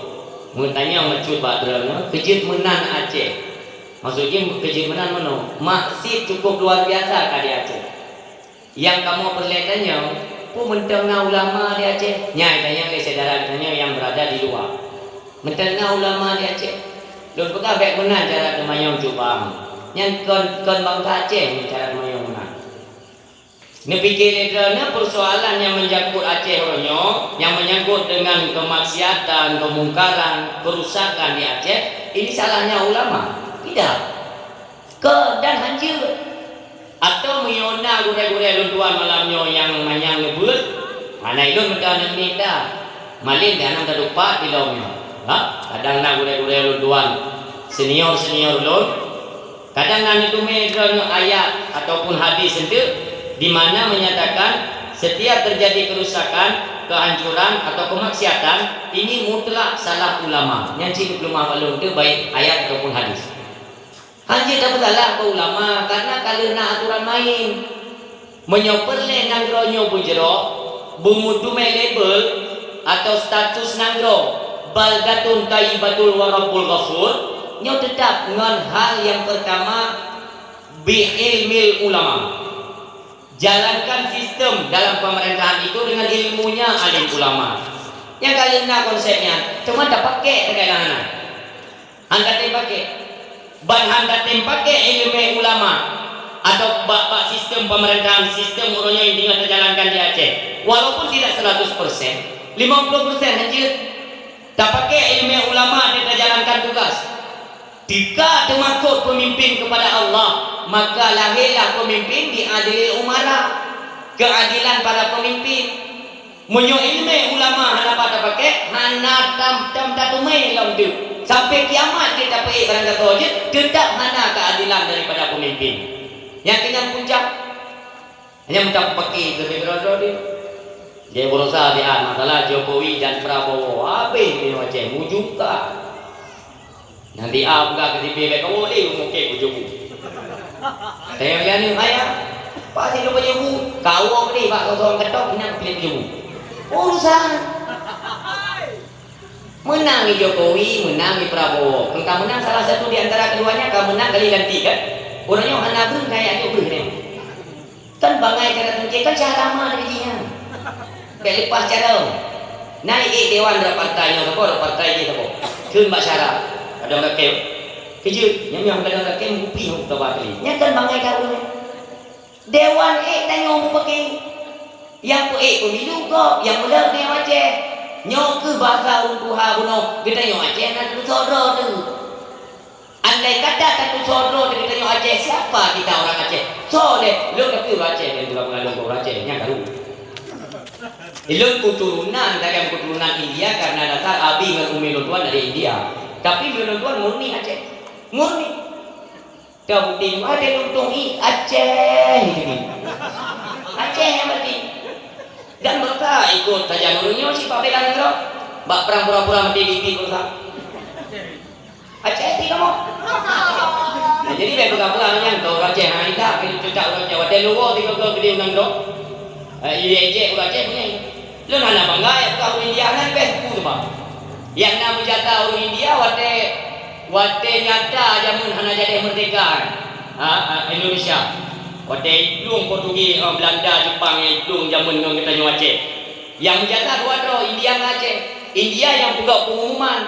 meutanyong meucut bak droeneuh, keujeuet meunan Aceh. Maksud jih keujeuet meunan meunoe, maksiet cukup luar biasa ka di Aceh. Nyang kamoe peureulée tanyong, peue mantong na ulama di Aceh? Nyan tanyong lé syedara geutanyoe nyang beurada di luwa. Mantong na ulama di Aceh? Lôn peugah bék meunan cara teumanyong cubang. Nyan kon, kon bansa Aceh nyan cara teumanyong meunan. Neupike lé droeneuh peursoalan nyang meujangkot Aceh uroe nyoe, nyang meujangkot deungon keumaksiatan, keumungkaran, keurusakan di Aceh, ini salahnya ulama? Tidak. Keu dan hanjeuet. Atawa meunyoe na gurée-gurée lôn tuan malam nyoe nyang manyang neubeuet, hana ilôn meuta aneuk miet ta. Malem di aneuk tatupat di lom nyoe. Ha? Kadang na gurée-gurée lôn tuan, senior-senior lôn. Kadang na neuteumé droeneuh ayat ataupun hadis eunteuk di mana menyatakan setiap terjadi kerusakan, kehancuran atau kemaksiatan, ini mutlak salah ulama. Nyan cit geupeuleumah bak lôn teuh baik ayat ataupun hadis. Hanjeuet tapeusalah keu ulama karena ka lheueh na aturan main. Meunyoe peureulée nanggroe nyoe beujroh, beumeuteumé label atau status nanggroe, baldatun thayyibatun wa rabbun ghafur, nyoe teutab ngon hal nyang peurtama, bi ilmil ulama. Jalankan sistem dalam pemerintahan itu dengan ilmunya alim ulama. Nyang ka lheueh na konsep nyan, teuma tapaké teuka hana. Hana tem paké. Ban hana tem paké iéleumé ulama atau bak, bak sistem pemerintahan, sistem uroe nyoe nyang teungoh tajalankan di Aceh. Walaupun tidak seratus persen, lima puluh persen hanjeuet. Tapaké iéleumé ulama dan tajalankan tugas. Teuka teumakot pemimpin kepada Allah, maka lahirlah pemimpin bi adlil umara, keadilan para pemimpin. Meunyoe iéleumé ulama hana pat tapaké, hana tam, tam tateumé lom teuk. Sampai kiamat jeuet tapeuék barang gasoe jeuet, teutab hana keuadilan daripada peumimpin. Nyang keunyan puncak, hanya meutak paké keu sidroe-droe deh. Jai berusaha siat masalah Jokowi dan Prabowo, habéh di Aceh, mujungka. Nanti A peugah keu sipéh, "Bék kawoe lé, mungken kujubu." Tanyong lé aneuk, "Ayah, pakon lôn pajubu?" "Kawoe deh bak kosong keudok, nyan pih kujubu." Urusan. Meunang di Jokowi, meunang di Prabowo. Kon ka meunang salah satu di antara keduanya, ka meunang kali lantik kan? Uroe nyoe hana breueh, kaya aneuk breueh nyoe. Kan bangai cara teuntée, kan cara ma lagée jih nyan. Bék leupah cara. Na ék dewan rot partai nyoe saboh, rot partai jih saboh. Kheun bak syarat. Kadang rakyat. Keujeuet, nyang, nyang kadang rakyat meukupi ngon kutoba kali. Nyan kan bangai cara nyan. Dewan ék tanyoe mupake. Nyang peuék pemilu gob, nyang meuleuek di Aceh. Nyoe kheueh basa ureuëng tuha bunoe, geutanyoe Aceh na teusoe droe teuh. Andai kata tatusoe droe di geutanyoe Aceh, siapa kita orang Aceh? Soe lé, lôn kakeuh ureuëng Aceh dan gula-gula lôn ureuëng Aceh, nyan karu. Lôn keturunan, dari keturunan India karena dasar abi ngon umi lôn tuan dari India. Tapi lôn tuan murni Aceh. Murni. Dah bukti, ada lôn tuan i Aceh. Aceh yang berarti. Dan mereka ikut saja nurunnya si Pak Belan Negara. Bak perang pura-pura mati di, di perusahaan. Aceh ti kamoe. Nah, jadi bék peugah-peugah nyan keu ureuëng Aceh, ha, indak, keu cocak ureuëng Aceh. Watée luwa tiga-tiga gede ureuëng droe. Eh, iya ejek ureuëng Aceh punya. Lôn hana bangga ya peugah ureuëng India nyan beh ku tu bang. Nyang na meujata ureuëng India watée, watée nyata jameun hana jadi merdeka. Ha, ha, Indonesia. Watée iplueng Portugis, eh, Belanda, Jepang nyang iplueng jameun ngon geutanyoe Aceh. Nyang meujata dua droe, India ngon Aceh. India nyang peugah pengumuman.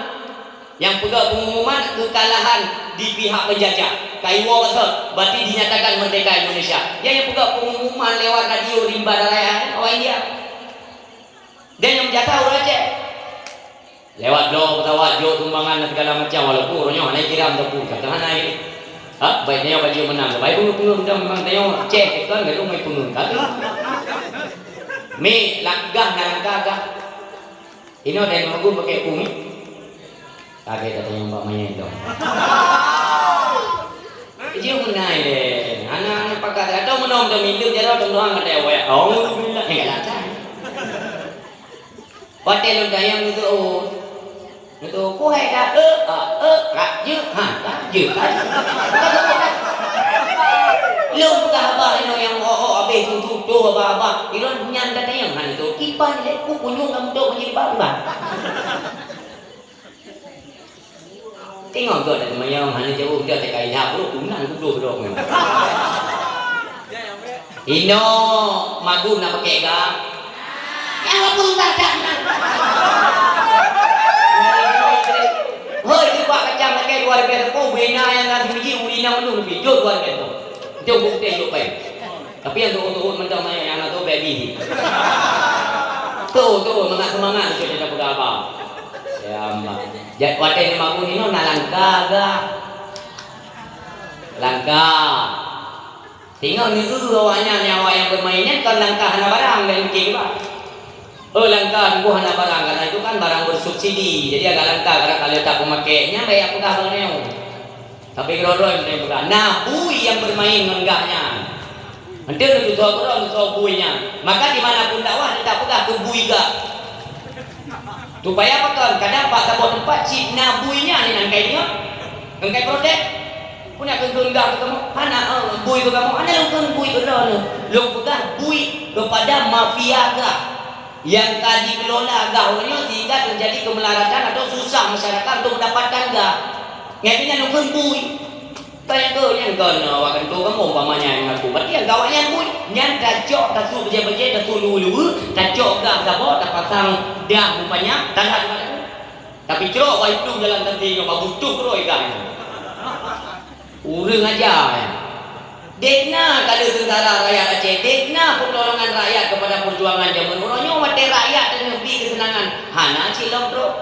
Nyang peugah pengumuman kekalahan di pihak penjajah. Kaiwoe basoe, berarti dinyatakan merdeka Indonesia. Nyang, nyang peugah pengumuman lewat radio rimba raya, eh, awak India. Dan nyang meujata ureuëng Aceh. Lewat bloe pesawat, jok sumbangan dan segala macam, walaupun ureuëng nyoe hana kiram ataupun kata hana ini. Ha, baik nyoe baju menang. Baik pungo-pungo, memang tanyoe Aceh, kan, gadoh mai pungo. Tapi, mi, lagah, nalangkah, gah. Inoe dan nunggu pakai bumi. Lagée tatanyong bak manyét dong. Jeuet meunai lé. Hana, hana pakat. Atau meunong dan mintu jaroe dong doang mata awak. Auzubillah. Eh, galak kan. Watée lôn tanyong itu, oh. Itu, ku hai dah, eh, ah, eh, rak jeuet, ha, rak jeuet, kan? Lôn peugah haba inoe nyang oh, oh, habéh tu, tu, tu, haba, haba. Ilôn nyan tatanyong, ha, itu. Kiban lé, ku punyueng kamoe dok menjadi bak ubat. Teungoh geuh dak teumanyong, hana jaweueb, dak teuka inyak, bro, kunan gubloh droe nyoe. Inoe magun na pakai ga? Nyang lapor dah dak na. Hoi, cuba kacang pakai dua ribu dua puluh, bina yang lagi biji, ulina menu lebih. Jom dua ribu dua puluh. Jom bukti, jom pai. Tapi yang turun-turun mentang maya yang nak tu baby. Tu, tu, semangat-semangat tu kita peugah apa. Ya, Mbak. Jat watèe ni magun inoe na langkah ga? Langkah. Singoh neue awaknyan nyang awak nyang bermain nyan kon langkah hana barang, laén mungkin bah. Oh, langkah teungku hana barang, karena itu kan barang bersubsidi. Jadi agak langkah, karena kalau tak pemakai nyan, baik aku dah barang nyoe. Tapi keudroe-droe meunan peugah, na bui nyang bermain ngon gah nyan. Enteuk neututoe keudroe neusoe bui nyan. Maka di mana pun dakwah, tetap peugah keu bui gah. Supaya apa kon? Kadang bak saboh teumpat cit na bui nyan, nyan kai deungoe. Ngon kai protes. Pun nak keuneuk gah keu kamoe? Hana, eh, bui keu kamoe. Hana lôn keuneuk bui keu droeneuh. Lôn peugah bui kepada mafia gah nyang ka jikelola gah uroe nyoe sehingga terjadi kemelaratan atau susah masyarakat untuk mendapatkan gah. Nyan nyan lôn keuneuk bui. Tanyong keu nyan kon awak keuneuk kamoe umpamanya nyang aku. Berarti nyang gawat nyan bui. Nyan tacok tasu bejeh-bejeh, tasu luwe-luwe, tacok gah saboh, tapasang dah rupanya, talat bak dagu. Tapi crok wai plueng jalan teuntèe nyoe bak butoh keudroe gah nyan. Ureueng aja nyan. Dek na ka lheueh tentara rakyat Aceh, dek na pertolongan rakyat kepada perjuangan jameun uroe nyoe watèe rakyat teungoh bi keuseunangan, hana cit lom trok.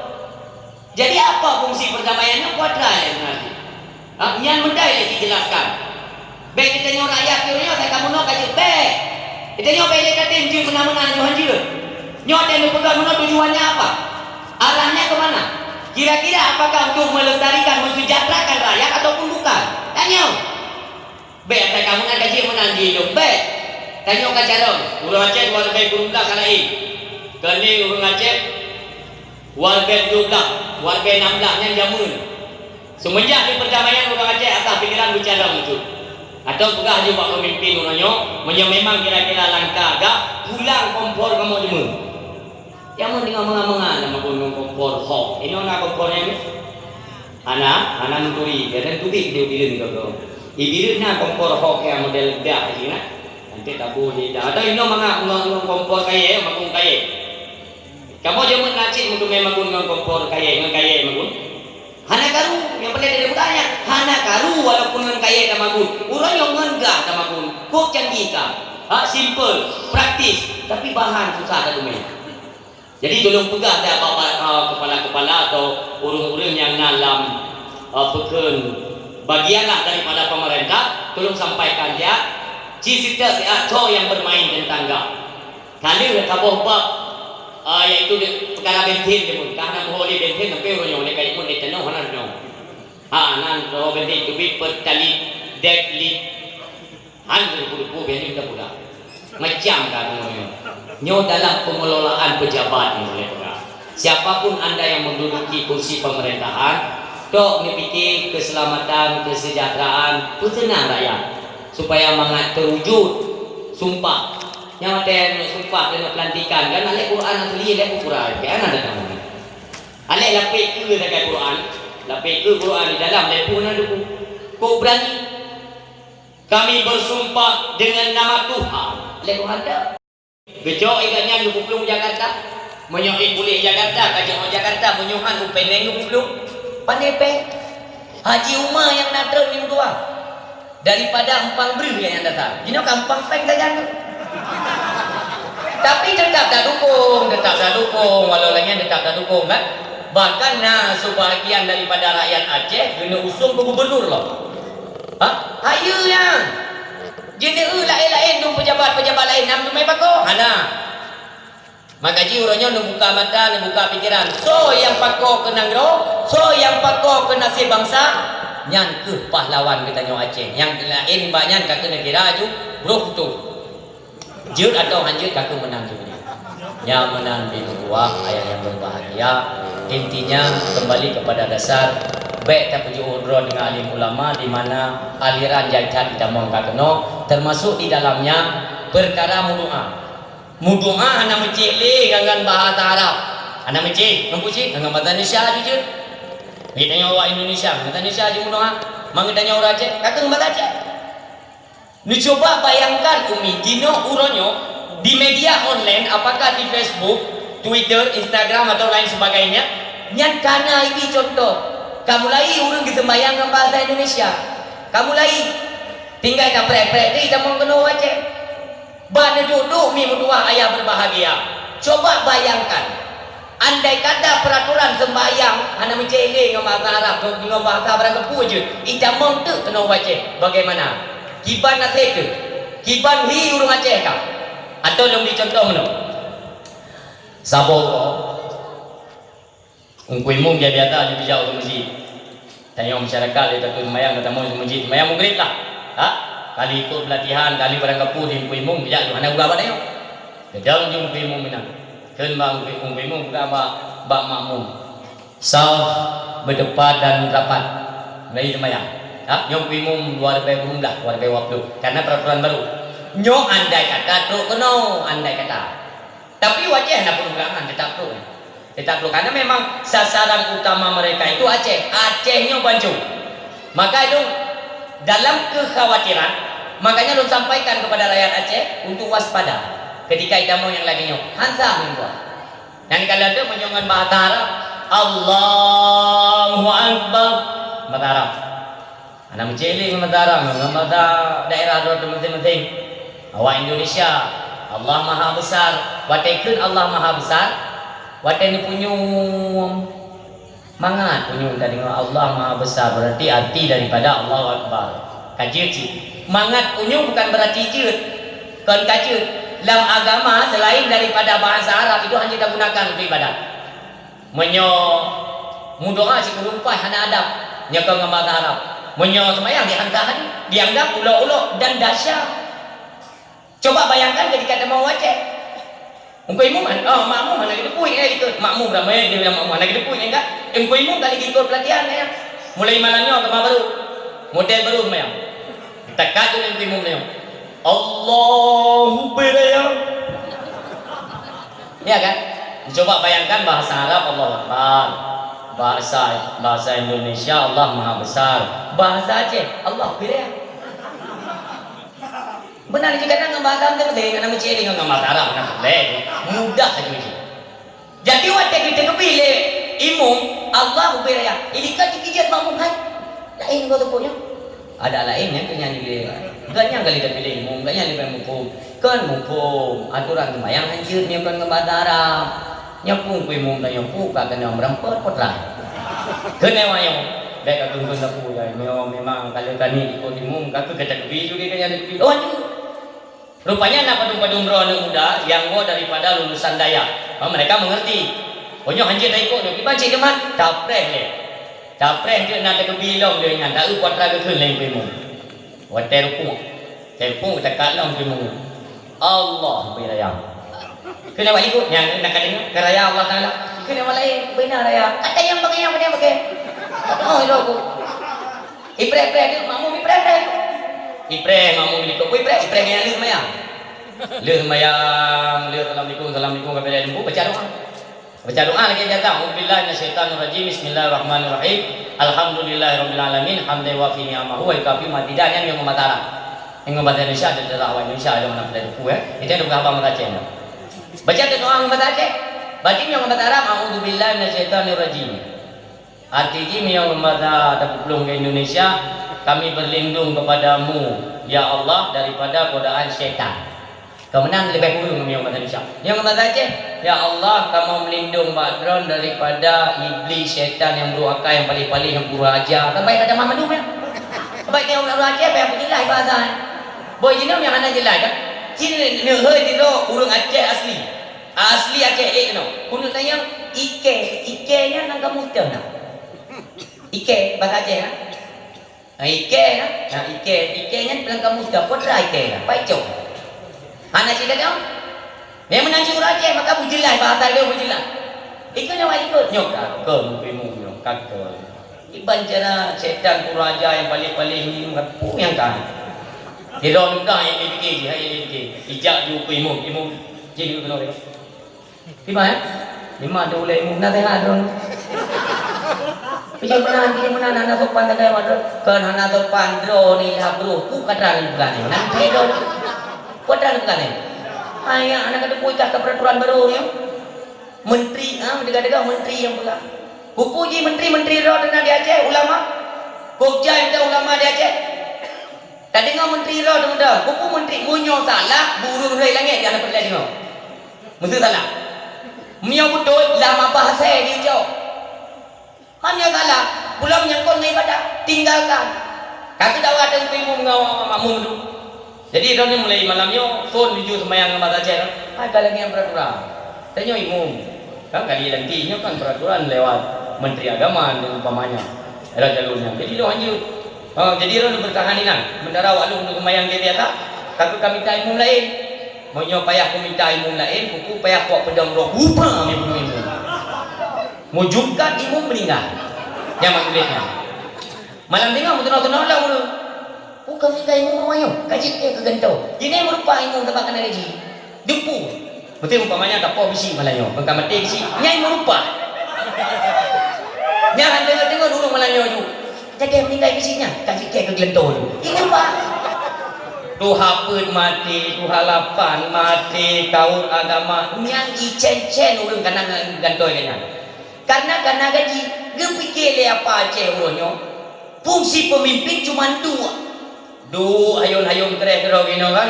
Jadi apa fungsi perdamaian nyoe? Kuat rai sebenarnya. Ha, nyan meutai lé jijelaskan. Bèk geutanyoe rakyat pih uroe nyoe asai ka meunoe ka jeuet bèk. Geutanyoe bèk lé tatem jeuet meunan-meunan nyoe hanjeuet. Nyoe watèe neupeugah meunoe tujuannya apa? Arahnya ke mana? Kira-kira apakah untuk melestarikan, mensejahterakan rakyat ataupun bukan? Tanyoe. Bèk asai ka meunan ka jeuet meunan jih lom, bèk. Tanyoe ka carông, ureueng Aceh dua ribèe sikureueng blah ka laén. Keu lé ureueng Aceh dua ribèe tujoh blah, dua ribèe nam blah nyan jameun. Seumeunjak di perdamaian ureueng Aceh atas pikeran beucarông bacut. Atau peugah jih bak peumimpin uroe nyoe, meunyoe memang kira-kira langkah gah, pulang kompor kamoe jameun. Nyang meudeungoe mangat-mangat na magun ngon kompor hok. Inoe na kompor nyan? Hana, hana meuturi. Kadang tubik di bireuen gogoe. Di bireuen na kompor hok nyang model dak jih na. Nanti tabu di dak. Atau inoe mangat ngon, ngon kompor kayèe, magun kayèe. Kamoe jameun na cit meuteumé magun ngon kompor kayèe, ngon kayèe magun. Hana karu, nyang peureulèe teupeugah nyan, hana karu walaupun ngon kayèe tamagun. Uroe nyoe ngon gah tamagun. Kok canggih ka. Ha, simple, praktis, tapi bahan susah tateumé. Jadi tulông peugah dak bak, bak, eh, kepala-kepala atau ureueng-ureueng nyang na lam, eh, peukheun bagian lah daripada pemerintah, tulông sampaikan siat, ci seutôt siat soe nyang bermain teuntang gah. Ka lheueh saboh bab, ah, yaitu di, peukara bensin jameun. Ka hana meuho lé bensin sampoe uroe nyoe, lé kayèe pun lé tanoh hana tanoh. Ha, nan saboh bensin teubiet Pertalite, Dettol. Han teudepu-depu bensin ka pula. Macam ka deungoe nyoe. Nyoe dalam pengelolaan pejabat nyoe lé peugah. Siapapun anda yang menduduki kursi pemerintahan, tok neupike keselamatan, kesejahteraan, peuseunang rakyat supaya mangat terwujud. Sumpah. Nyang watèe neusumpah keuneuk peulantikan kan, alèh Quran asli, alèh peue Quran, keu hana datang. Alèh lapék keu sagai Quran, lapék keu Quran di dalam, alèh peue na debu. Kok berani? Kami bersumpah dengan nama Tuhan. Alèh Quran dak? Geucok ié gobnyan geupeuplong u Jakarta. Meunyoe ék puléh Jakarta, ka jeuet u Jakarta, meunyoe han u Penang geupeuplong. Pandai péng. Haji Uma nyang na treuk nyang dua. Daripada empang breuh nyang datang. Jinoe ka empang péng sajan tu. Tapi tetap tadukong, tetap tadukong, walau lagèe nyan tetap tadukong kan. Bahkan na sebahagian daripada rakyat Aceh keuneuk usung keu gubernur lom. Ha? Hayeue nyan. Jeuet neueu laén-laén dum pejabat-pejabat laén, na meuteumé pakoe? Hana. Maka jih uroe nyoe neubuka mata, neubuka pikeran. Soe nyang pakoe keu nanggroe, soe nyang pakoe keu naseb bansa, nyan kheueh pahlawan geutanyoe Aceh. Nyang laén bak nyan ka keuneuk kira aju broh tutoe. Jeuet atawa han jeuet ka keuneuk meunan aju. Nyan meunan, bineuk tuha, ayah yang berbahagia. Intinya, kembali kepada dasar, bèk tapeujeuet droe deungon alim ulama di mana aliran jai that jitamong ka keunoe, termasuk di dalamnya perkara meudoa. Meudoa hana meucék lé ngon, ngon bahasa Arab. Hana meucék, ngon peue cit? Ngon bahasa Indonesia aju jeuet. Geutanyoe awak Indonesia, bahasa Indonesia aju meudoa. Meunyoe geutanyoe ureueng Aceh, ka keuh ngon bahasa Aceh. Neucuba bayangkan, Umi, jinoe uroe nyoe di media online, apakah di Facebook, Twitter, Instagram, atau lain sebagainya, nyan kana ibi contoh. Ka mulai ureuëng geuseumbayang ngon bahasa Indonesia. Ka mulai. Tinggai tapreh-preh deh tamong keunoe u Aceh. Bah neuduek-duek mi meutuwah ayah berbahagia. Coba bayangkan, andai kata peraturan sembahyang hana meucék lé ngon bahasa Arab, ngon bahasa barang geupeu jeuet, itamong teuk keunoe u Aceh, bagaimana? Kiban naseb teuh? Kiban hi ureuëng Aceh ka? Atau lôn bri contoh meunoe. Saboh goe, Teungku Imum biasa-biasa jijak u meuseujid. Tanyoe masyarakat lé takheun seumayang, ka tamong u meuseujid, seumayang Maghrib lah. Ha? Kali ikot peulatihan, kali barang geupeu di Teungku Imum, bijak tu hana gura bak tanyoe. Geudong ju Teungku Imum meunan. Kheun bak Teungku Imum, peugah bak, bak makmum. Saf beudepan dan rapat. Mulai seumayang. Ha? Nyoe Teungku Imum dua ribèe dua belas, dua ribèe dua puluh. Karena peraturan baru. Nyoe andai kata trok keunoe, andai kata. Tapi u Aceh hana peungeurahan, tetap trok. Tetap trok. Karena memang sasaran utama mereka itu Aceh. Aceh nyoe bancong. Maka itu dalam kekhawatiran, makanya lôn sampaikan kepada rakyat Aceh untuk waspada ketika itamong nyang lagèe nyoe. Hansa meuntah. Nyang ka lheueh meunyoe ngon bahasa Arab, Allahu Akbar. Bahasa Arab. Hana meucék lé ngon bahasa Arab, ngon bahasa daerah droe teuh maséng-maséng. Awak Indonesia, Allah Maha Besar. Watèe kheun Allah Maha Besar, watèe neupunyueng. Mangat punyueng tadeungoe Allah Maha Besar, berarti arti daripada Allahu Akbar. Ka jeuet cit. Mangat punyueng bukan berarti jeuet. Kon ka jeuet. Lam agama, selain daripada bahasa Arab, itu hanya digunakan untuk ibadat. Meunyoe meudoa sikureueng paih hana adab, nyoe kon ngon bahasa Arab. Meunyoe seumayang dianggap, dianggap ulok-ulok dan dahsyat. Coba bayangkan ketika teuma u Aceh. Teungku Imum, oh, makmum hana geuteupeue, eh, ikot. Makmum ramé, dia bilang makmum hana geuteupeue, eh, kan? Teungku Imum kali ikot pelatihan, ya. Mulai malam nyoe teuma baru. Model baru seumayang. Takat tu Teungku Imum nyoe. Allahu Akbar. Ya kan? Coba bayangkan bahasa Arab Allahu Akbar. Bahasa, bahasa Indonesia Allah Maha Besar. Bahasa Aceh Allah Akbar. Beuna jih kadang ngon bahasa Arab teuh, kadang meucék ngon bahasa Arab, nah, lé. Mudah saja jih. Jadi watèe geuteukeubi lé imum, Allahu Akbar, idikot jikeujeuet makmum hai. Laén goe teupeu nyoe. Ada laén nyang keu nyan lé. Gobnyan kali tapiléh imum, gobnyan lé muphom. Kon muphom, atoran seumayang hanjeuet nyoe kon ngon bahasa Arab. Nyoe peue Teungku Imum tanyoe peue ka keuneuk meureumpôt peue treuk. Keuneuk nyoe, bèk ka keuneuk sapeue, ya, nyoe memang ka lheueh kani ikot imum, ka keuh ka tateukeubi ju lé gobnyan tateukeubi. Oh, hanjeuet. Rupanya na padum-padum droe aneuk muda nyang woe daripada lulusan dayah. Ha, mereka mengerti. Oh, nyoe hanjeuet taikot nyoe, kiban cit teumat, tapreh lé. Tapreh jeuet na takeubi lom lé nyan, taeu peue treuk geukheun lé Teungku Imum. Watèe rukuk. Watèe rukuk takat lom Teungku Imum. Allah beu raya. Keuneuk awak ikot nyang na ka deungoe, ka raya Allah Taala. Keuneuk awak laén, beuna raya. Kata nyang pakai, nyang pakai, pakai. Oh, itu aku. Ipreh-preh tu, makmum ipreh-preh tu. Ipreh, makmum ikot pun ipreh, ipreh nyang lheueh seumayang. Lheueh seumayang, lheueh assalamualaikum, assalamualaikum, ka beureh lembu, baca doa. Baca doa lagèe biasa, "A'udzubillahi minasyaitonirrajim, bismillahirrahmanirrahim. Alhamdulillahirabbil alamin, hamdan yuwafi ni'amahu wa yukafi mazidah." Nyan ngon bahasa Arab. Ngon bahasa Indonesia, ada dalam awak Indonesia, ada mana pada buku, eh. Itu ada bahasa Aceh. Baca doa ngon bahasa Aceh. Baca ngon bahasa Arab, "A'udzubillahi minasyaitonirrajim." Arti jih meunyoe bahasa tapeuplong keu Indonesia, "Kami berlindung kepadamu, ya Allah, daripada godaan syaitan." Ka meunan leubeh kureueng meunyoe bahasa Indonesia. Nyang bahasa Aceh, "Ya Allah, kamoe meulindong bak droen daripada iblis syaitan nyang brôk akai nyang paléh-paléh nyang kurang aja." Kan baik terjemah mandum, ya. Baik tengok ureueng Aceh, baik peujeulaih bahasa, eh. Boh jinoe nyang hana jeulaih, kan? Cit neuhôi sidroe ureueng Aceh asli. Asli Aceh ék keunoe. Keuneuk tanyong, ike, ike nyan lam kamus teuh na. Ike, bahasa Aceh na. Ha, ike na. Ha, ike, ike nyan lam kamus teuh. Peue treuk ike na? Paicong. Hana cit tanyong? Memang meunan cit ureueng Aceh, maka beujeulaih, bahasa dia beujeulaih. Ike nyan wajéb ikot. Nyoe ka, ke, mungkin nyoe ka, ke. Iban cara syaitan kuraja nyang paléh-paléh nyoe, peue nyang ka. Sidroe muda nyang dipike jih, nyang dipike. Ijak ju keu imum, imum. Jih keunoe. Iban, eh? Iman tu ulèe imum, na teuhah droe. Jih meunan, jih meunan, hana sopan sagai, Mak, droe. Kon hana sopan, droe ni lah, bro. Ku ka trang peugah ni. Nan cit droe. Ku ka trang peugah ni. Hai, ya, aneuk kata ku ikah ke peraturan baru ni. Menteri, ha, dega-dega menteri nyang peugah. Kupu jih menteri-menteri droe teuh na di Aceh, ulama. Kok jai mita ulama di Aceh. Tadeungoe menteri droe teuh mita. Kupu menteri, meunyoe salah, burung rhoi langét, jangan pernah deungoe. Mesti salah. Meunyoe beutôi, lam abah asai diucok. Meunyoe salah, pulang menyangkut ngon ibadah, tinggalkan. Ka keudakwah teuh imum ngon makmum tu. Jadi, droeneuh mulai malam nyoe, phon tuju seumayang ngon bahasa Aceh, hai ka lagèe nyang peraturan. Tanyoe imum, kan kali nanti nyoe kan peraturan lewat Menteri Agama dan umpamanya. Era jalur nyan. Jadi, lôn hanjeuet. Ha, jadi, droeneuh bertahan inan. Sementara awak lôn untuk seumayang di biasa, tapi ka mita imum laén. Meunyoe payah ku mita imum laén, kuku payah kuak peudong droe kupa meubunoe imum. Meujungkat imum meuninggai. Nyang mak kulét nyan. Malam teungoh meutunoh-tunoh lam ureueng. Ku ka mita imum awai nyoe, ka jeuet keu gantoe. Jinoe meurupa imum teuma keunan gaji. Dumpu. Beutôi umpamanya tapoh bisi malam nyoe, kon ka maté bisi. Nyang meurupa. Nyan han deungoe-deungoe ureueng malam nyoe ju. Jadi meuninggai bisi nyan, ka jeuet keu gantoe ju. Ini, Pak. Tuha peuet maté, tuha lapan maté, kaur agama, nyan icen-cen ureueng kana gantoe nyan. Karena kana gaji, geupike lé apa Aceh uroe nyoe, fungsi peumimpin cuma dua. Duek hayôn-hayôn kreh keudroe inoe kan.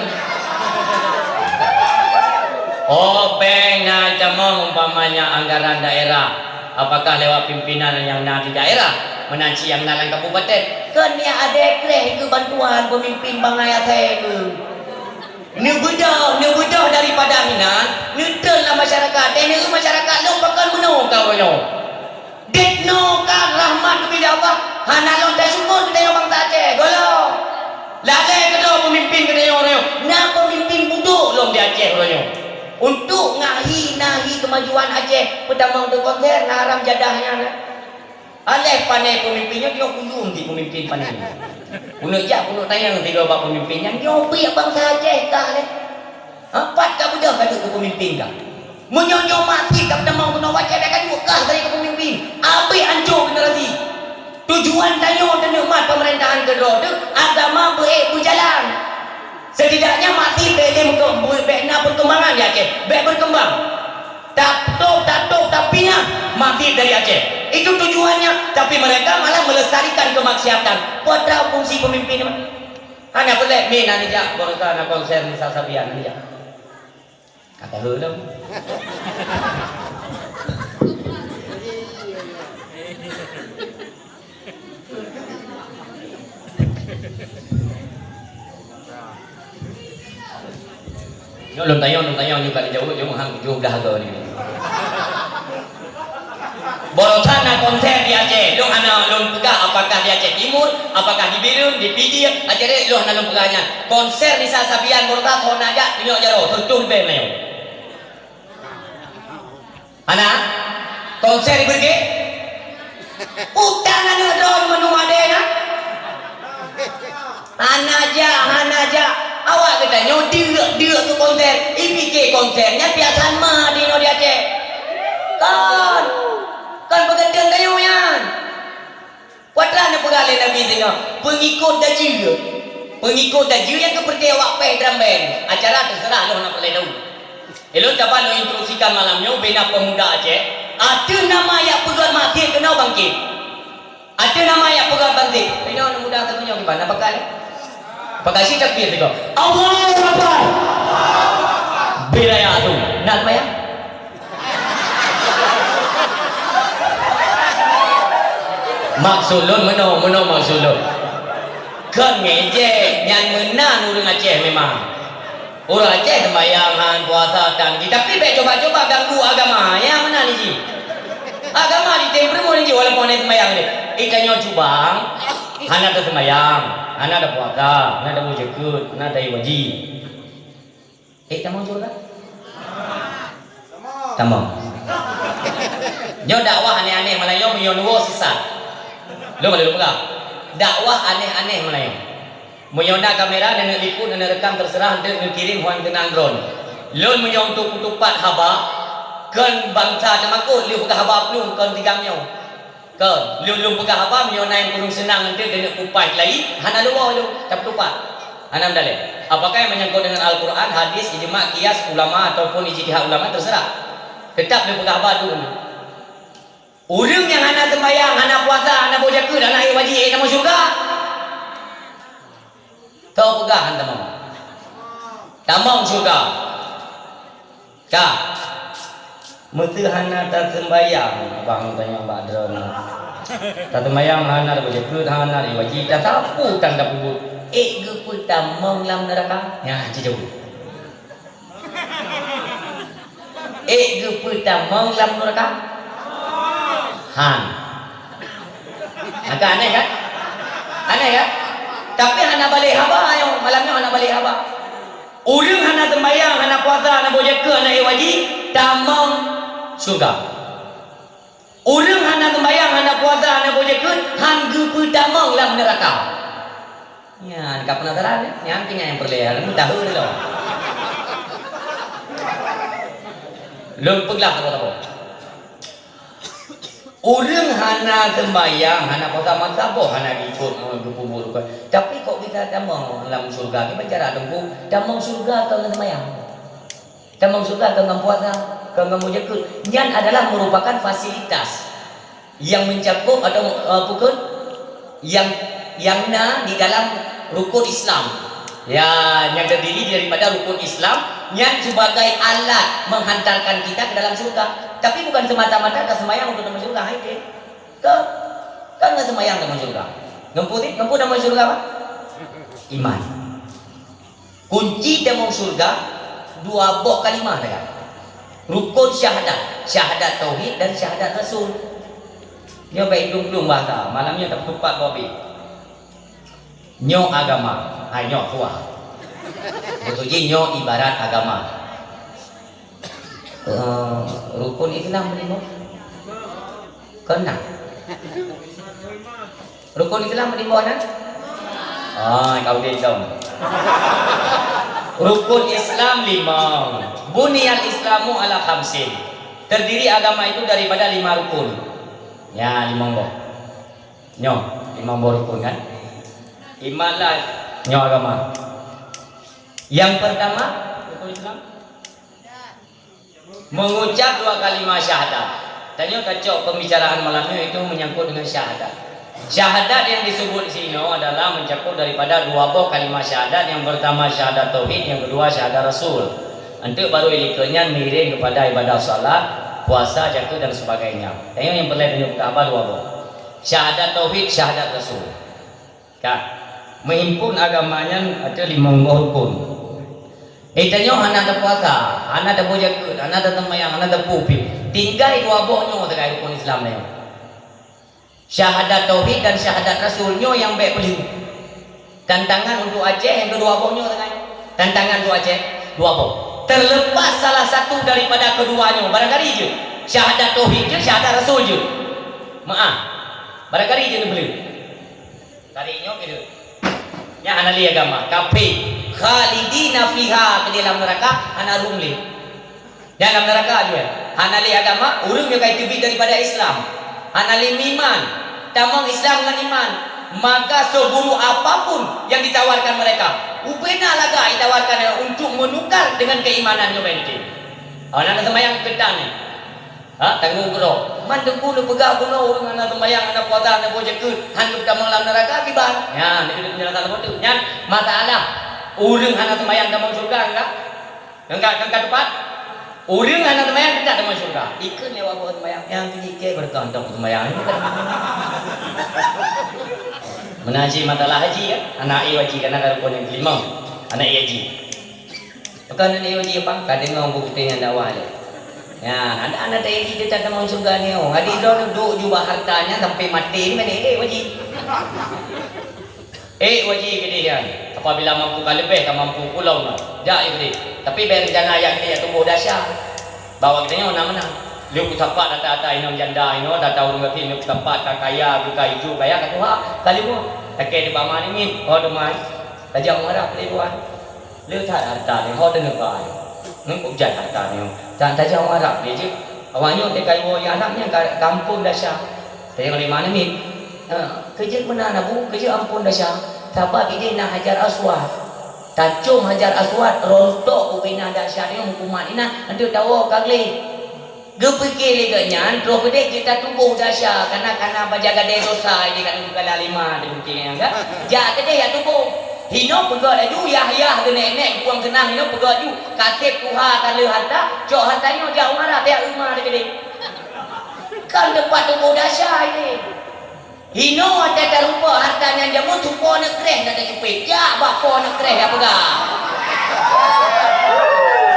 Oh, péng na tamong umpamanya anggaran daerah. Apakah lewat pimpinan nyang na di daerah, meunan cit nyang na lam kabupaten? Kon nyan adak kreh keu bantuan peumimpin bangai asai keu. Neubeudôh, neubeudôh daripada meunan, neutrön lam masyarakat. Teuh neu masyarakat lôn pakon meunoe ka uroe nyoe. Dek noe ka rahmat geubri lé Allah, hana lôn tasyukur keu tanyoe bansa Aceh. Gohlom. Lalée keudroe peumimpin keu tanyoe uroe nyoe. Na peumimpin budok lom di Aceh uroe nyoe. Untuk ngahi-nahi keumajuan Aceh, peutamong teuh konser, na haram jadah nyan. Aléh pané peumimpin nyoe, nyoe kuyum di peumimpin pané. Keuneuk jak, keuneuk tanyong sidroe bak peumimpin nyan, nyoe biet bansa Aceh kah lé. Ha, pat ka beudôh ka duek keu peumimpin kah? Meunyoe nyoe maté ka peutamong keunoe, watée ka duek kah lé keu peumimpin, abéh ancô generasi. Tujuan tanyoe teuneuk mat peumeurintah keudroe teuh agama beuék beujalan. Setidaknya maté bèk lé meuke-, bèk na perkembangan di Aceh, bèk berkembang. Tatôb, tatôb, tapinah maté dari Aceh. Itu tujuannya, tapi mereka malah melestarikan kemaksiatan. Peue atra fungsi peumimpin nyoe? Hana peureulée mé na neujak, baroesa na konser Nisa Sabian neujak. Ka tahé lom. Nyoe lôn tanyong, lôn tanyong nyoe ka dijaweueb, nyoe hang tujoh blah goe nyoe. Baroesa na konser di Aceh, lôn hana lôn peugah apakah di Aceh Timur, apakah di Bireuen, di Pidie, Aceh Raya, lôn hana lôn peugah nyan. Konser Nisa Sabian baroesa soe na jak, tunyok jaroe, seureutôh ribèe meunyoe. Hana? Konser di Brigade? Utang aneuk droe mandum ade na? Hana jak, hana jak. Awak geutanyoe deuk-deuk keu konser. Ipike konser nyan piasan ma di noe di Aceh. Kon. Kon peugeuteun tanyoe nyan. Peue atra neupeugah lé Nabi singoh, peungikot dajeue. Peungikot dajeue nyang keupeureuté awak péh drum band. Acara teuseurah lôn hana peureulée tau. Ilôn cuba lôn instruksikan malam nyoe bina pemuda Aceh. Ateueh nama jak peugét maksiet keunoe bangkét. Ateueh nama jak peugét bangkét. Inoe aneuk muda teuh nyoe kiban na pakai. Pakai cit takbir sigoe. Allahu Akbar. Bila ya tu. Nak sembahyang? Maksud lôn meunoe, meunoe maksud lôn. Kon ngejek, nyan meunan ureueng Aceh memang. Ureueng Aceh sembahyang han, puasa tan jih, tapi bèk cuba-cuba ganggu agama, nyan meunan jih. Agama jitem peurumoh jih walaupun hana sembahyang jih. Eh, tanyoe cubang, hana tasembahyang, hana tapuasa, hana tabeuzeukeut, hana tahieng haji. Eh, tamong syeuruga? Tamong. Nyoe dakwah aneh-aneh Meulayu meunyoe neuwoe sisat. Lôn ka lôn peugah. Dakwah aneh-aneh Meulayu. Meunyoe na kamera, neuneuk liput, neuneuk rekam, teuseurah, eunteuk neukirém, huan keunang drone. Lôn meunyoe untuk kutupat haba, kon bansa teumakot, lheueh peugah haba plueng, kon tigam nyoe. Kon, lôn, lôn peugah haba, meunyoe na nyang kureueng seunang eunteuk keuneuk kupaih keulayi, hana lôn woe lôn, tapeutupat. Hana meudaleh. Apakah yang menyangkut dengan Al-Quran, hadis, ijma, qiyas, ulama, ataupun ijtihad ulama, terserah. Tetap lôn peugah haba tu. Ureueng nyang hana seumbahyang, hana puasa, hana boh jakeuet, hana ék wajéb, ék tamong syeuruga? Toh peugah hana tamong. Tamong syeuruga. Ka. Meuseu hana taseumbahyang, abang tanyong bak droeneuh. Taseumbahyang hana, taboh jakeuet hana, ék wajéb, tasapeue tan tapeubuet. Ék geupeutamong lam neuraka? Nyan, ci jaweueb. Ék geupeutamong lam neuraka? Han. Agak aneh kan? Aneh kan? Tapi hana balek haba nyoe, malam nyoe hana balek haba. Ureueng hana seumbahyang, hana puasa, hana boh jakeuet, hana ék wajéb, tamong syeuruga. Ureueng hana seumbahyang, hana puasa, hana boh jakeuet, han geupeutamong lam neuraka. Nyan, ka penasaran, eh? Nyan keuh nyang peureulèe, ureueng tahu ni lom. Lôn peuglah saboh-saboh. Ureueng hana seumbahyang, hana puasa, masa boh hana geukot, eh, geupeubuet rukon. Tapi kok bisa tamong lam syeuruga? Kiban cara Teungku, tamong syeuruga kon ngon seumbahyang. Tamong syeuruga kon ngon puasa, kon ngon boh jakeuet. Nyan adalah merupakan fasilitas yang mencakup atau, eh, apa kon? Yang, yang na di dalam rukun Islam. Ya, yang terdiri daripada rukun Islam, nyan sebagai alat menghantarkan kita ke dalam syurga. Tapi bukan semata-mata ka sembahyang untuk tamong syurga, hai deh. Ke, kan nggak sembahyang tamong syurga. Ngempu ni, ngempu tamong syurga apa? Iman. Kunci tamong syurga, dua boh kalimah sagai. Rukun syahadat, syahadat tauhid dan syahadat rasul. Nyoe bèk dum-dum bahasa, malam nyoe tapeutupat boh abéh. Nyoe agama, hai nyoe kuah. Beutôi jih nyoe ibarat agama. Eh, rukun Islam lima. Keunan. Rukun Islam lima na? Ah, kau dendam. Rukun Islam lima. Buniyal Islamu ala khamsin. Terdiri agama itu daripada lima rukun. Ya, lima boh. Nyoe, lima boh rukun kan? Iman lah nyoe agama. Yang pertama, rukun Islam. Mengucap dua kalimah syahadat. Tanyoe tacok pembicaraan malam nyoe itu menyangkut dengan syahadat. Syahadat yang disebut di sinoe adalah mencakup daripada dua boh kalimah syahadat, yang pertama syahadat tauhid, yang kedua syahadat rasul. Enteuk baru ilikot nyan miring kepada ibadah salat, puasa, zakeuet dan sebagainya. Tanyoe nyang peureulèe tanyoe peugah haba dua boh. Syahadat tauhid, syahadat rasul. Ka. Meuhimpun agama nyan ateueh limong boh rukun. Eh, tanyoe hana tapuasa, hana taboh zakeuet, hana taseumbahyang, hana tapeue pih. Tinggai dua boh nyoe sagai rukun Islam nyoe. Syahadat tauhid dan syahadat rasul nyoe nyang bèk peuleueh. Tantangan untuk Aceh nyang keudua boh nyoe sagai. Tantangan untuk Aceh dua boh. Terlepas salah satu daripada kedua nyoe, barangkali jeuet. Syahadat tauhid jeuet, syahadat rasul jeuet. Meu'ah. Barangkali jeuet neupeuleueh. Tarék nyoe keuh. Nyan hana lé agama, kafé. Khalidina fiha, keu di dalam neuraka, hana rhueng lé. Nyan lam neuraka jih. Hana lé agama, ureueng nyang ka jiteubiet daripada Islam. Hana lé meuiman. Tamong Islam ngon iman. Maka seburuk apapun yang ditawarkan mereka, ubena lagak ditawarkan untuk menukar dengan keimanan nyoe bèk. Awak na seumbahyang keu tan nyoe. Ha, tanggong keudroe. Man Teungku neupeugah bunoe ureueng hana seumbahyang, hana puasa, hana boh zakeuet, han geutamong lam neuraka kiban. Nyan, itu penjelasan apa tu? Nyan, masalah ureueng hana seumbahyang tamong syeuruga enggak? Enggak, enggak tepat. Ureueng hana seumbahyang teutap tamong syeuruga. Ikheun lé awak boh seumbahyang. Nyang keu jikheun beureukat dong seumbahyang. Meunan cit masalah haji kan? Aneuk éh haji kan ada rukun nyang kelima. Aneuk éh haji. Maka aneuk éh haji apa? Ka deungoe bukeuti ngon dakwah lé. Nyan, ada aneuk éh haji teutap tamong syeuruga nyoe. Jadi droeneuh duek jubah harta nyan sampai maté ni mana éh haji. Éh haji keudéh nyan. Apabila mampu ka leubeh ka mampu pulang nyoe. Jak éh keudéh. Tapi bèk rencana jak keudéh jak tuboh dahsyat. Bahwa geutanyoe na meunan. Lheueh kusapat ata-ata inong janda inoe, ata ureueng gasien lheueh kusapat ka kaya, ka ijo, kaya ka tuha, ka leumoh. Lakèe di pama ningin, oh teuma. Tajak u Arab lé tuan. Le that harta nyoe, ho teungoh ba nyoe. Ngon kok jai harta nyoe. Tan tajak u Arab lé jeuet. Awak nyoe teuka iwoe u Arab nyan ka gampông dahsyat. Tayang lima menit. Ha, keujeuet meunan, Abu, keujeuet amphon desya. Sabab ideh na Hajar Aswad. Tacom Hajar Aswad, rontok ubena desya nyoe meukumat inan, enteuk tawoe ka gleh. Geupike lé geuh nyan, troh keudeh jeuet tatuboh desya, kana-kana baja gadée dosa ideh ka neugala lima teuh mungken nyan ka. Jak keudeh jak tuboh. Hinoe peugah laju, yah-yah geunek-nek, buang keunang hinoe peugah laju. Kaseb tuha ka lheueh harta, cok harta nyoe jak u marat, jak u ma teuh keudeh. Kan teumpat tuboh desya ideh. Hinoe watée tarumpok harta nyan jameun, su po aneuk kreh na tacupet. Jak bak po aneuk kreh jak peugah.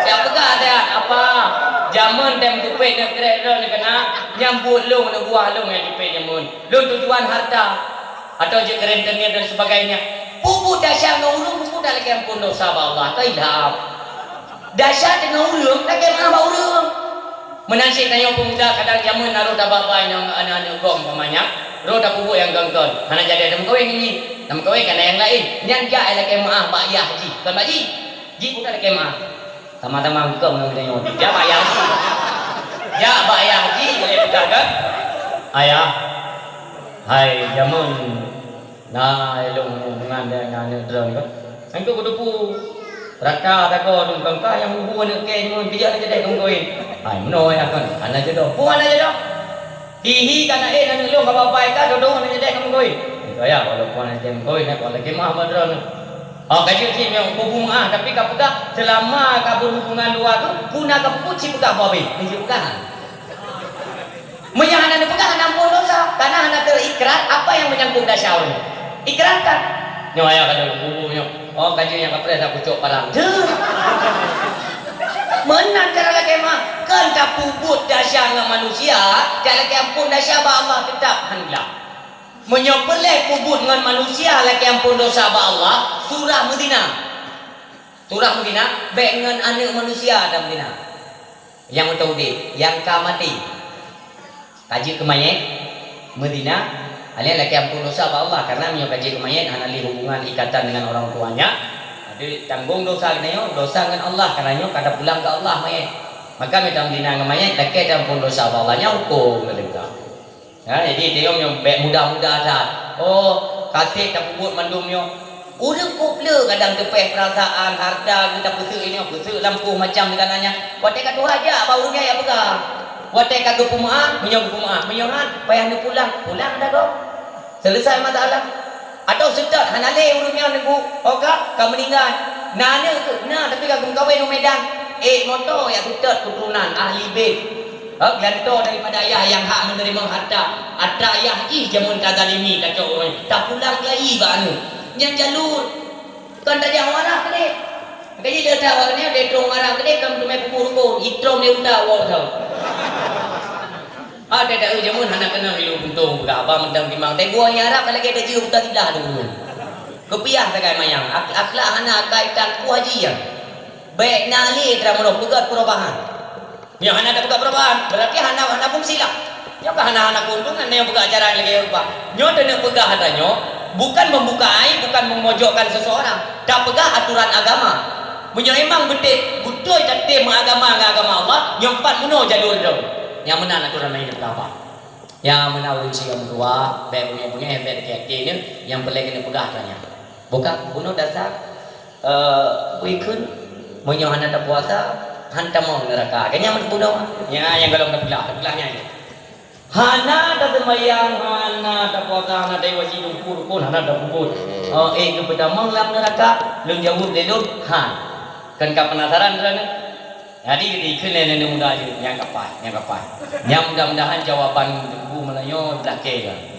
Jak peugah that, "Apa, jameun tem cupet aneuk kreh droe nyoe keunan, nyang buet lôn, aneuk buah lôn nyang cupet jameun. Lôn tujuan harta atau jeuet keu rentenir dan sebagainya." Peubuet desya ngon ureuëng, peubuet that lakée amphon desya bak Allah. Ka ilham. Desya teungoh ureuëng, lakée meuah bak ureuëng. Meunan cit tanyoe peumuda kadang jameun na rot tababai ngon aneuk-aneuk gob umpamanya, rot tapeubuet nyang kon-kon, hana jadi tameukawen nyan jih. Tameukawen kana nyang laén. Nyan jak lakée meuah bak yah jih, kon bak jih. Jih bukan lakée meuah. Sama-sama huköm ngon geutanyoe. Jak bak yah jih. Jak bak yah jih, lé peugah kan? Ayah, hai jameun Na ilôn hubungan dengan aneuk droe nyoe. Nyan keuh kuteupeu rata sagoe dum kangka nyang hubungan aneuk kèe nyoe, bijak na jadeh keu meukawen. Hai, meunoe ya kon, hana jodoh. Peue hana jodoh? Hihi ka na éh aneuk lôn ka babai ka, jodoh na jadeh keu meukawen. Nyan keuh ya, walaupun hana jadeh meukawen, ya, kon lagèe meuah bak droeneuh. Oh, ka jeuet cit nyoe, hubungan, tapi ka peugah, seulama ka berhubungan dua tu, peue na ka peubuet cit peugah boh abéh. Nyoe cit peugah. Meunyoe hana neupeugah, hana amphon dosa, karena hana teuikrar apa yang menyangkut dasya ureueng. Ikrarkan. Nyoe ayah ka lheueh kubu nyoe. Oh, ka jeuet nyang kapreh takucok parang. Deuh. Meunan cara lakèe meuah. Kon tapeubuet dasya ngon manusia, jak lakèe amphon dasya bak Allah teutap han glak. Meunyoe peureulèe peubuet ngon manusia lakèe amphon dosa bak Allah, surah meuzina. Surah meuzina, bèk ngon aneuk manusia tameuzina. Nyang meuteudeh, nyang ka maté. Ka jeuet keu manyét, meuzina, alèh lakèe amphon dosa bak Allah, karena meunyoe ka jeuet keu manyét, hana lé hubungan ikatan dengan orang tuanya, jadi tanggong dosa geutanyoe, dosa ngon Allah, karena nyoe ka tapulang keu Allah manyét. Maka meunyoe tameuzina ngon manyét, lakèe taamphon dosa bak Allah, nyan hukôm geutanyoe. Ha, jadi, tanyoe nyoe bèk mudah-mudah that. Oh, ka sép tapeubuet mandum nyoe. Ureueng kok le kadang teupèh peurasaan, hareuta geuh tapeuseuk inoe, peuseuk lampôh macam segala nyan. Watèe ka tuha jak, bak ureueng nyan jak peugah. Watèe ka geupeumeu'ah, meunyoe geupeumeu'ah. Meunyoe han, payah neupulang, pulang dah gob. Selesai masalah. Atau seutôt hana lé ureueng nyan neuguk, oh ka, ka meuninggai. Na aneuk keuh, na, tapi ka geumeukawen u Medan. Ék moto jak seutôt keuturonan ahli bait. Hok lanto daripada ayah nyang hak meuneurimong harta. Atra ayah jih jameun tazalimi tacok ureueng, tapulang keu bak aneuk. Nyan jalur. Kon tajak u Arab keudeh. Makajih lé that awak nyan, lé trok u Arab keudeh, kon teumé peubuet rukon, itrom lé unta woe tau. Ah, teuh jameun hana keunong ilôn puntông peugah haba mantong timang. Teuh gua nyang Arab ka lagèe tajeuem buta siblah tu. Keupiah sagai manyang, ak-, akhlak hana, akai tan ku haji nyan. Bèk na lé teurimong peugah perubahan. Nyoe hana tapeugah perubahan, berarti hana, hana fungsi lah. Nyoe ka hana, hana keuntungan, nyoe peugah acara nyang lagèe rupa. Nyoe taneuk peugah ata nyoe, bukan membuka aib, bukan memojokkan seseorang. Tapeugah aturan agama. Meunyoe memang beutôi, beutôi tatem meuagama ngon agama Allah, nyoe pat meunoe jalur droe. Nyang meunan aturan laén tapeugah apa? Nyang meunan ureueng syiek meutuah, bèk beungèh-beungèh, bèk até-até nyoe, nyang peureulèe keuneuk peugah ata nyan. Bukan, bunoe dasar Eh, bukon, meunyoe hana tapuasa, han tamong neuraka. Kan nyan meuteupeu doa. Nyan nyang golom tapeugah, tapeugah nyan. Hana taseumbahyang, hana tapuasa, hana tawajib, rukon, hana tapeubuet. Oh, ék geupeutamong lam neuraka? Lôn jaweueb lé lôn, han. Kan ka peunasaran droeneuh? Jadi, dikheun lé aneuk muda jih, nyang ka paih, nyang ka paih. Nyang mudah-mudahan jawaban Teungku malam nyoe blah kèe.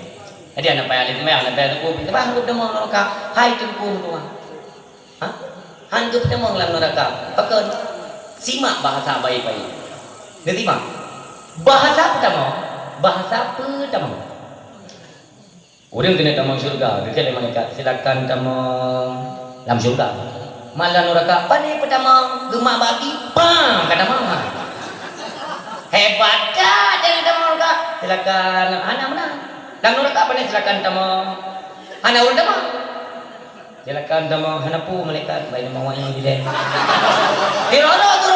Jadi, hana payah lé seumbahyang, hana payah Teungku, tapi han geupeutamong lam neuraka. Hai Teungku meutuah. Ha? Han geupeutamong lam neuraka. Pakon? Simak bahasa baik-baik. Neusimak. Bahasa peutamong. Bahasa peutamong. Ureueng keuneuk tamong syeuruga, geukheun lé malaikat, "Silakan tamong lam syeuruga." Mak lam neuraka, "Pane peutamong?" Geumat bak aki, "Pah, ka tamong, ha." Hebat that, jadi tamong neuraka. Silakan, hana meunan. Lam neuraka pane silakan tamong. Hana ureueng tamong. Silakan tamong, hana peue malaikat, bai tamong awak nyan dilèe. Diroro tu.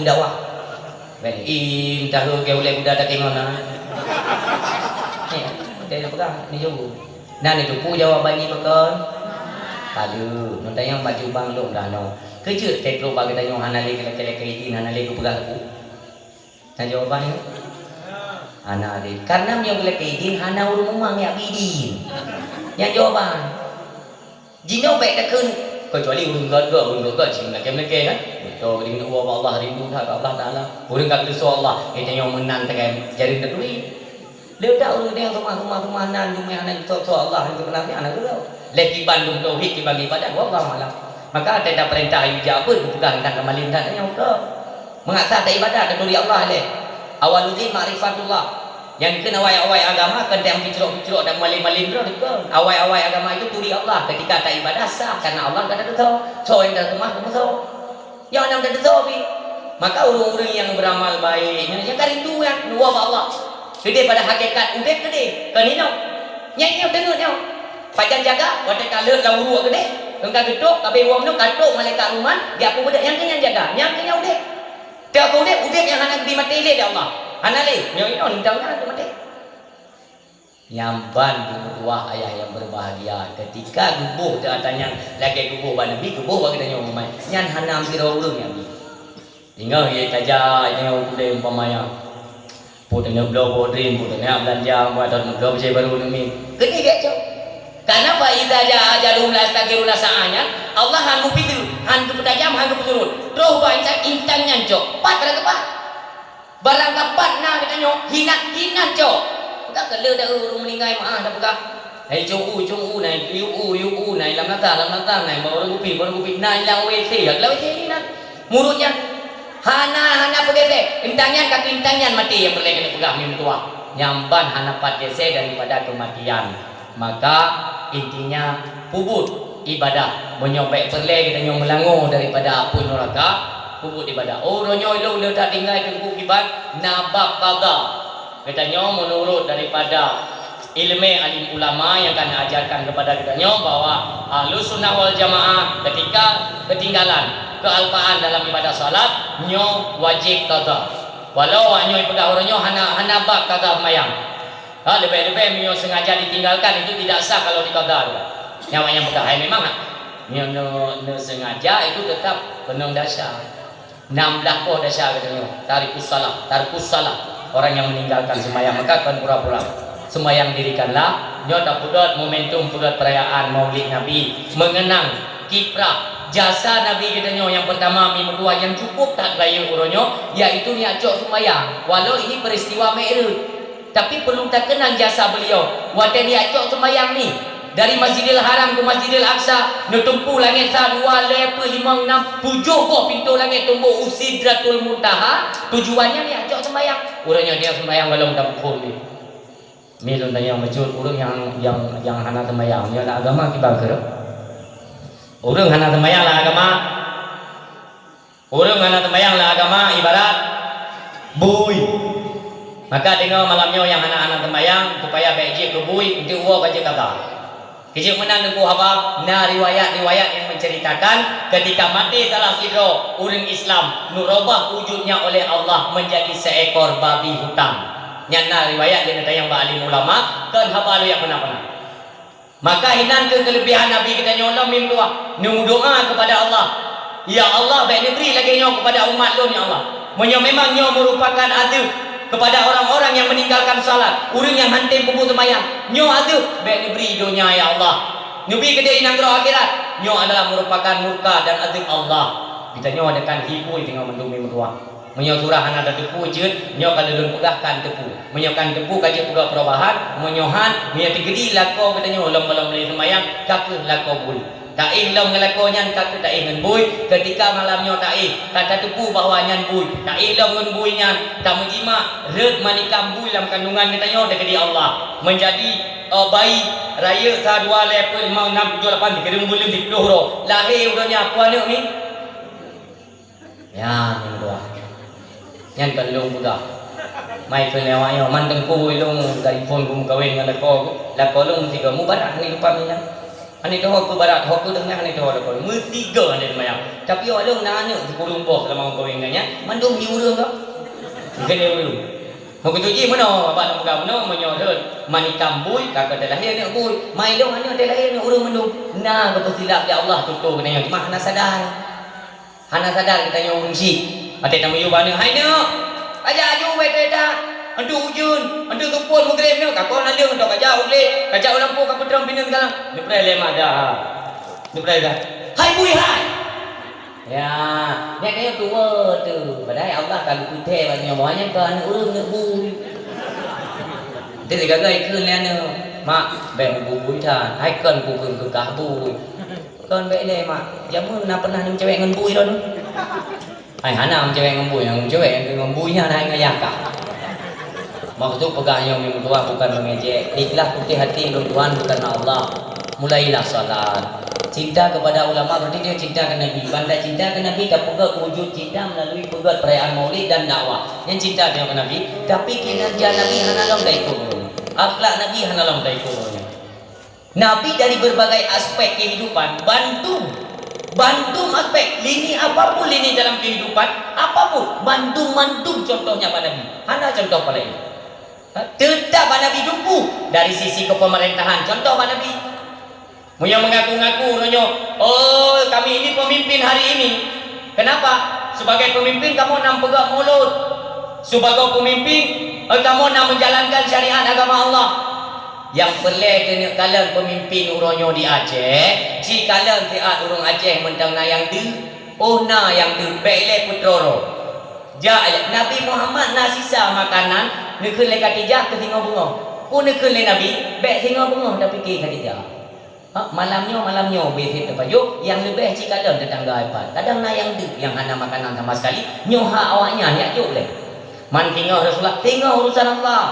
keu dakwah. Bèk, "Im, tahu ke ulèe buda takingon na." Eh, dia peugah, ni jauh. Nah, ni tu peue jawaban jih pakon? Aduh, nyoe tanyong bak jubang lôn dah nyoe. Keujeuet teutrok bak geutanyoe hana lé lakèe-lakèe idin, hana lé geupeugah lagu. Nah, jawaban nyoe? Hana lé. Karena meunyoe geulakèe idin, hana ureueng mumang jak bri idin. Nyan jawaban. Jinoe bèk takheun, Kecuali ureuëng gét-gét, ureuëng gét-gét cit meulakée-meulakée kan. Beutôi, deungon Allah, Allah rindu that keu Allah Taala. Ureuëng ka geuteusoe Allah, geutanyoe meunan takai jareuen taturi. Leutak ureuëng nyang seumah-seumah nan, dumeh hana geusoe-soe Allah, hana geupeunah, hana geusoe. Lé kiban dum tauhid, kiban ibadat, wallahu a'lam. Maka teuntang peurintah ayue jak beuet geupeugah teuntang keumalem that nyoe, beutôi. Meungasah taibadat taturi Allah lé. Awwaluddin ma'rifatullah. Nyang kheun awai-awai agama kon teuh picrok-picrok dan malem-malem droe kon. Awai-awai agama itu turi Allah. Ketika taibadat sah karena Allah ka tateusoe. Soe nyang taseumah keu musoh. Nyang nyang tateusoe pih. Maka ureuëng-ureuëng nyang beuramal baik nyan, nyang ka rindu nyan dua bak Allah. Keudeh pada hakikat udeb keudeh kon inong. Nyang nyoe deungon nyoe. Pajan jaga watée ka lheueh lam uruek keudeh, kon ka geutôb, ka abéh woe meunoe ka trok malaikat ruman, geupeubuet nyang keu nyan jaga, nyang keu nyan udeb. Teuka udeb, udeb nyang hana geubri maté lé lé Allah. Hana lé, nyoe inong nibak nyan maté. Nyan ban beumeutuwah ayah nyang beubahgia, keutika geuboh teuh ata nyan lagée geuboh bak Nabi, geuboh bak geutanyoe umat. Nyan hana sidroe ureuëng nyang bi. Ingat ya taja nyoe udeb umpama nyan. Peue teuneuk bloe boh drien, peue teuneuk beulanja, peue teuneuk bloe bajée barô neumi. Keudeh gét cok. Karena fa idza jaa ajaluhum la yastakhiruna sa'ah nyan, Allah han meupideue, han geupeutajam, han geupeusurot. Troh bak intan, intan nyan cok. Pat pada teupat. Barang ka pat na geutanyoe, hinan, hinan cok. Ka keu le ureuëng meuninggai meu'ah tapeugah. Hai cung u, cung u, nai yu u, yu u, nai lam nata, lam nata, nai bak ureuëng kupi, bak ureuëng kupi, nai lam W C, lam W C hinan. Murit nyan hana, hana peugét lé. Intan nyan ka keu intan nyan maté nyang peureulée keuneuk peugah meutuwah. Nyan ban hana pat gét lé daripada keumatian. Maka intinya peubuet ibadah. Meunyoe bék peureulée geutanyoe meulangoe daripada apui nuraka, peubuet ibadah. Oh, uroe nyoe lôn le that tinggai teungku kiban na bab qadha. Geutanyoe meunurot daripada ileumé alim ulama nyang ka neuajarkan keupada geutanyoe bahwa Ahlussunnah wal Jamaah ketika keutinggalan, keualpaan dalam ibadah salat, nyoe wajéb qadha. Walau awak nyoe peugah uroe nyoe hana, hana bab qadha seumayang. Ha, leubeh-leubeh meunyoe sengaja ditinggalkan, itu tidak sah kalau diqadha. Nyan awak nyang peugah, hai memang ha. Meunyoe neu-, neusengaja itu tetap keunong dasa. Nam blah poh dasa geutanyoe, tarikus salah, tarikus salah, orang yang meninggalkan sembahyang, maka kon pura-pura. Sembahyang dirikanlah, nyoe tapeugét momentum peugét perayaan Maulid Nabi, mengenang kiprah jasa Nabi geutanyoe nyang pertama mi meutuwah nyang cukup that rayeuk uroe nyoe, yaitu neujak cok sembahyang. Walau ini peristiwa Mi'raj, tapi perlu takeunang jasa beliau. Watée neujak cok sembahyang ni, dari Masjidil Haram ke Masjidil Aqsa, neuteumpu langét sa, dua, lhée, peuet, limong, nam, tujoh boh pintoe langét teumbôk u Sidratul Muntaha, tujuannya neujak cok sembahyang. Uroe nyoe neujak sembahyang golom tapeupon ni. Mi lôn tanyong bacut, ureuëng nyang, nyang, nyang hana sembahyang, nyoe na agama kiban keu? Ureuëng hana sembahyang na agama? Ureuëng hana sembahyang lam agama ibarat bui. Maka deungoe malam nyoe nyang hana, hana sembahyang, supaya bék jeuet keu bui, eunteuk woe ka jeuet kaba. Keu jeuet meunan teungku haba, na riwayat-riwayat nyang menceritakan ketika maté salah sidroe ureuëng Islam, neurubah wujudnya oleh Allah menjadi seekor babi hutan. Nyan na riwayat nyang neutanyong bak alim ulama, kon haba lôn nyang peuna-peuna. Maka inan kheueh keuleubihan Nabi geutanyoe lom mi meutuwah, neumeudoá keupada Allah, "Ya Allah, bék neubri lagée nyoe keupada umat lôn, ya Allah. Meunyoe memang nyoe meurupakan azeub keupada orang-orang nyang meuninggalkan salat, ureuëng nyang hántom peubuet seumayang, nyoe azeub, bék neubri donya, ya Allah. Neubi keudeh i nanggroe akhirat, nyoe adalah meurupakan murka dan azeub Allah." Geutanyoe adak kan hibui teungoh mandum mi meutuwah. Meunyoe surah hana tateupeue jeuet, nyoe ka lôn peugah kan teupeue. Meunyoe kan teupeue ka jeuet peugah perubahan, meunyoe han, meunyoe teugeudi lakoe geutanyoe lom-lom lé seumayang, ka kheueh lakoe bui. Taéh lom ngon lakoe nyan ka kheueh taéh ngon bui, keutika malam nyoe taéh, ka tateupeue bahwa nyan bui. Taéh lom ngon bui nyan, tameujimak rhot manikam bui lam kandungan geutanyoe teugeudi Allah. Meunjadi, eh, bayi rayeuk sa, dua, lhée, peuet, limong, nam, tujoh, lapan, sikureueng buleuen, siploh uroe. Lahé u donya, peue aneuk mi? Nyan dua. Nyan kon lôn peugah. Mai keu lewat nyoe, man teungku lôn dari phon ku meukawen ngon lakoe ku. Lakoe lôn meusigoe, mubarat ni lupa minyak. Ani toho ku barat, ho ku deungoe ani toho lakoe. Meusigoe ani lumayan. Tapi awak lôn na aneuk sikureueng boh lama meukawen ngon nyan, mandum di ureueng ka. Bukan di ureueng. Ho ku tuji meunoe, abang nak peugah meunoe, meunyoe rhot manikam bui, ka ka teulahé aneuk bui. Mai lôn aneuk teulahé aneuk ureueng mandum. Na geupeusilap lé Allah tutoe keunan nyan, cuma hana sadar. Hana sadar geutanyoe ureueng syik. Watée tamiyueb aneuk, "Hai neuk, kajak aju ubé keureta, eunteuk ujeuen, eunteuk teupon meugreb neuk, ka kon naleueng, eunteuk kajak u glé, kajak u lampôh ka peutrang pineung galang." Neupreh lé mak dah. Neupreh dah. Hai bui hai! Ya, nyan kayém tuwoe tu. Padahai Allah ka geupeutée bak nyoe, bahwa nyan keu aneuk ureueng neuk bui. Deuh sigaga ikheun lé aneuk, "Mak, bék neubui-bui that. Hai kon kukheun keu kah bui." "Kon bék lé, Mak. Jameun na peunah neumeucewek ngon bui lôn?" "Hai hana meucewek ngon bui, nyang meucewek ngon bui nyan hai ngon yah kah." Maksud peugah nyoe meutuah bukan mengejek. Ikhlas putéh hati lôn tuan bukan Allah. Mulailah salat. Cinta kepada ulama berarti dia cinta ke Nabi. Banda cinta ke Nabi tapeugah wujud cinta melalui peugah perayaan Maulid dan dakwah. Nyan cinta dia ke Nabi, tapi kinerja Nabi hana lom taikut. Akhlak Nabi hana lom taikut. Nabi dari berbagai aspek kehidupan, bantu, bantu aspek, lini apapun lini dalam kehidupan, apapun, bantu mandum contohnya bak Nabi. Hana contoh paléng. Teutap bak Nabi duku dari sisi kepemerintahan. Contoh bak Nabi. Meunyoe mengaku-ngaku uroe nyoe, "Oh, kami ini pemimpin hari ini." Kenapa? Sebagai pemimpin kamoe na peugah mulod. Sebagai pemimpin, eh, kamoe na menjalankan syariat agama Allah. Nyang peureulée keuneuk kalon pemimpin uroe nyoe di Aceh, ci kalon siat ureuëng Aceh mantong na nyang deuek, oh na nyang deuek, bék ilée peutroe-roe. Jak, Nabi Muhammad na sisa makanan, neukheun lé Khadijah keu singoh beungoh. Peue neukheun lé Nabi, bék singoh beungoh tapike Khadijah. Ha, malam nyoe, malam nyoe, bék sép tapajoh, nyang leubeh ci kalon teutangga ipat. Kadang na nyang deuek, nyang hana makanan sama sekali, nyoe hak awaknyan jak jok lé. Man singoh Rasulullah, singoh urusan Allah.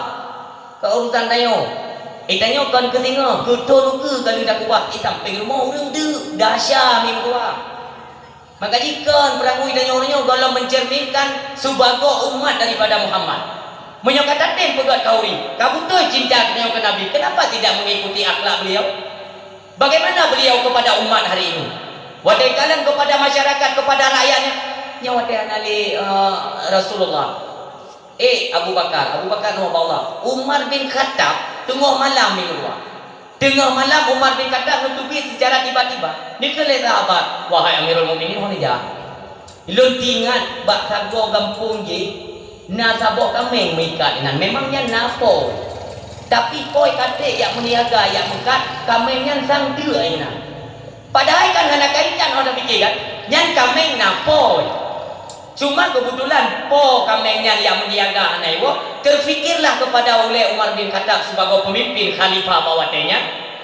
Keu urusan tanyoe. Eh, tanyoe kon keu singoh, keu thon ukeue ka lheueh takubah, eh, sampéng rumoh ureuëng deuek, dahsyat meutuah. Maka jikheun peurangui tanyoe nyoe gohlom mencerminkan sibagoe umat daripada Muhammad. Meunyoe ka tatem peugét khauri, ka beutôi cinta tanyoe keu Nabi, kenapa tidak mengikuti akhlak beliau? Bagaimana beliau kepada umat hari ini? Watée kalon kepada masyarakat, kepada rakyatnya, nyoe watée hana lé, eh, Rasulullah. Eh, Abu Bakar, Abu Bakar nyoe bak Allah. Umar bin Khattab teungoh malam minggu dua. Teungoh malam Umar bin Khattab neuteubiet secara tiba-tiba. Neukheun lé sahabat, "Wahai Amirul Mukminin, ho neujak?" Lôn teuingat bak sagoe gampông jih na saboh kaméng meuikat inan. Memang nyan na po. Tapi po ka treb jak meuniaga, jak meukat, kaméng nyan sang deuek inan. Padahai kan hana kaitan, hana pike kan? Nyan kaméng na po. Cuma kebetulan po kaméng nyan nyang meujaga hana iwoe, terfikirlah kepada ulée Umar bin Khattab sebagai pemimpin khalifah bak watée nyan.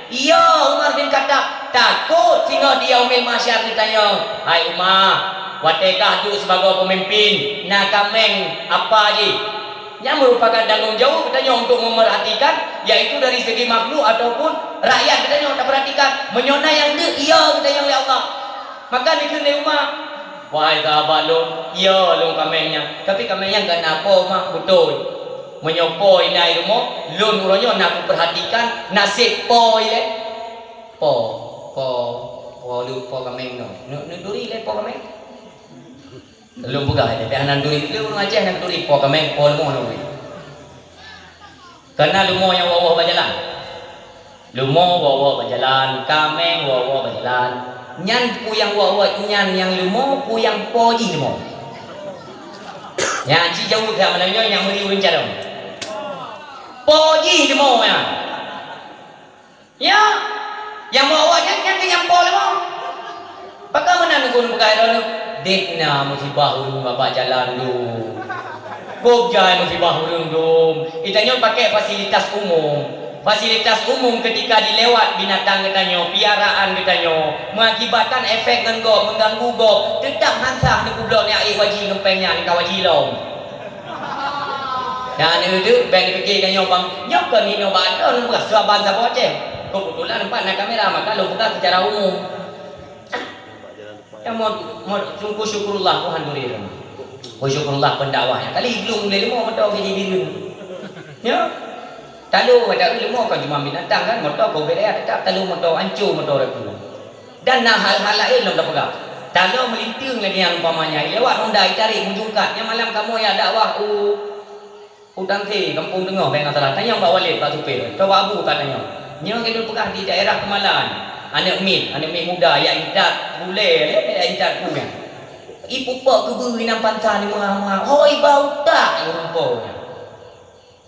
"Ya Umar bin Khattab, takot singoh di Yaumil Mahsyar neutanyong, 'Hai Umar, watée kah duek sibagoe peumimpin, na kaméng apa jih?' Nyan meurupakan tanggong jaweueb geutanyoe untuk memerhatikan, yaitu dari segi makhluk ataupun rakyat geutanyoe tapeurhatikan. Meunyoe na nyang deuek, iya geutanyoe lé Allah." Maka neukheun lé Umar, "Wahai sahabat lôn, iya lôn kaméng nyan, tapi kaméng nyan ka na po mah beutôi. Meunyoe po inan i rumoh, lôn uroe nyoe na kupeurhatikan naseb po ilée." "Po, po, po lôn po kaméng nyoe. Neuk, neuk turi ilée po kaméng?" Lôn peugah, tapi hana turi. Lôn ureuëng Aceh hana turi po kaméng, po leumo hana turi. Kana leumo nyang woe-woe bak jalan. Leumo woe-woe bak jalan, kaméng woe-woe bak jalan. Nyan peue nyang woe-woe nyan nyang leumo, peue nyang po jih leumo. Nyang ci jaweueb that malam nyoe nyang meuri ureuëng carông. Po jih leumo nyan. Ya, nyang woe-woe nyan, nyan keuh nyang po leumo. Pakon meunan Teungku neupeugah droeneuh, "Dek na musibah ureuëng bak jalan dum. Kok jai musibah ureuëng dum." Geutanyoe pakai fasilitas umum. Fasilitas umum ketika dilewat binatang geutanyoe, piaraan geutanyoe, mengakibatkan efek ngon gob, mengganggu gob, teutap han sah neupeublok nyan ék waji ngon péng nyan ka waji lom. Nyan neudeuek, bék neupike tanyoe bang, nyoe kon inoe bak droe, lôn peugah saban saboh Aceh. Keubeutulan teumpat na kamera, maka lôn peugah secara umum. Nyan mon, mon, sungguh syukurullah, alhamdulillah. Oh, syukurullah pendakwah nyan. Kali belum lé leumo moto ke jadi bireuen. Ya. Talo ada leumo kan cuma binatang kan, moto kau beda tetap talo moto, hancur moto ragu. Dan na hal-hal laén lom tapeugah. Talo meulintang lagée nyan umpamanya, lewat honda itarék meujungkat, nyan malam kamoe jak dakwah u, u Tangse, Gampông Teungoh, bék na salah. Tanyong bak walét, bak supir, coba Abu ka tanyong. Nyoe keuneuk peugah di daerah Kemala nyoe. Aneuk miet, aneuk miet muda, jak intat gulée, jak intat gulée. Ipupok keubeue inong pansa ni meunga-meunga. Hoi, bau tak, ureuëng po nyan.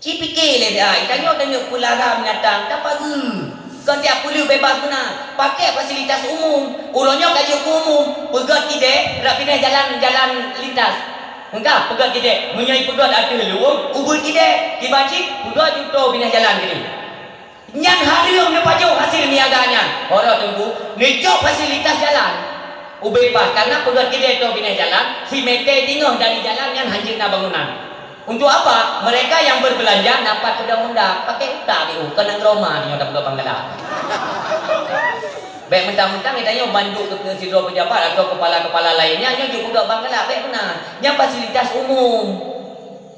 Ci pike lé dah, tanyoe tanyoe peulara binatang, tapageue. Kon tiep peuleueh bebas meunan, pakai fasilitas umum. Uroe nyoe ka jeuet keu umum, peugöt ideh, rab binéh jalan, jalan lintas. Engka peugöt ideh, meunyoe peugöt ateueh luwong, ubeuet ideh, tiba cit peugöt juto binéh jalan keudeh. Nyan hareuem neupajoh hasil niaga nyan. Ora teungku, neucok fasilitas jalan. Ubé pas, karena peugöt ideh toh binéh jalan, si mete tingoh dari jalan nyan hanjeuet na bangunan. Untuk apa? Mereka yang berbelanja dapat pedang Honda, pakai utak di u, kena trauma di nyoe dapat bangkala. Bèk mentang-mentang kita nyoe mandum ke, ke sidroe pejabat atau kepala-kepala lainnya nyoe juga bangkala, bèk beuna. Nyan fasilitas umum.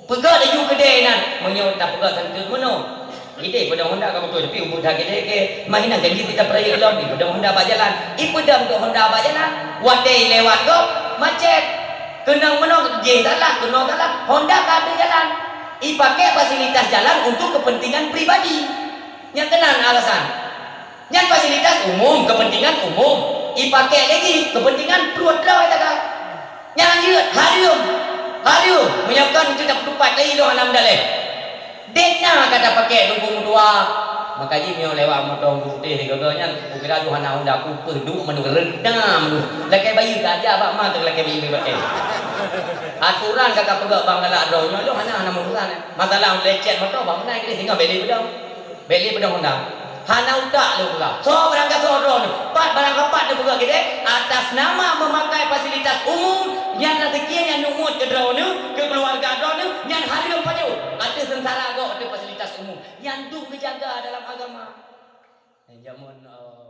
Peugah laju keudè nan, meunyoe tapeugah keuntut meunoe. Ideh peudong Honda ka beutôi, tapi ubit that keudè ke, mah inan janji kita peuraya lom, ipedong Honda bak jalan. Ipedong tu Honda bak jalan, watèe lewat gob, macet. Keunong meunoe jih salah, keunoe salah, Honda ka ada jalan. Ipakai fasilitas jalan untuk kepentingan pribadi. Nyang keunan alasan. Nyan fasilitas umum, kepentingan umum. Ipakai lagi kepentingan pruet droe taga. Nyan jeuet hareuem. Hareuem. Meunyoe kon itu dak tupat lagi lôn hana meudaleh. Dena ka tapakai Teungku meutuah. Maka jih meunyoe lewat moto Teungku Putéh sigoe nyan, kukira lôn hana Honda, kupeuduek mandum, reda mandum. Lakèe bayeue ka jak bak ma teuh lakèe bayeue bak kèe. Aturan ka kapeugah bang galak droe nyoe, lôn hana, hana meurusan. Masalah lecet moto bang meunan, singoh bèk lé beudong. Bèk lé beudong Honda. Hana utak lôn peugah. Soe barang gasoe droeneuh. Pat barang kapat neupeugah keudè, atas nama memakai fasilitas umum, nyan raseuki nyang neumuet keu droeneuh, keu keuluwarga droeneuh, nyan hareuem pajoh. Ateueh seungsara gob ateueh fasilitas umum. Nyan dum geujaga dalam agama. Nyang jameun, eh,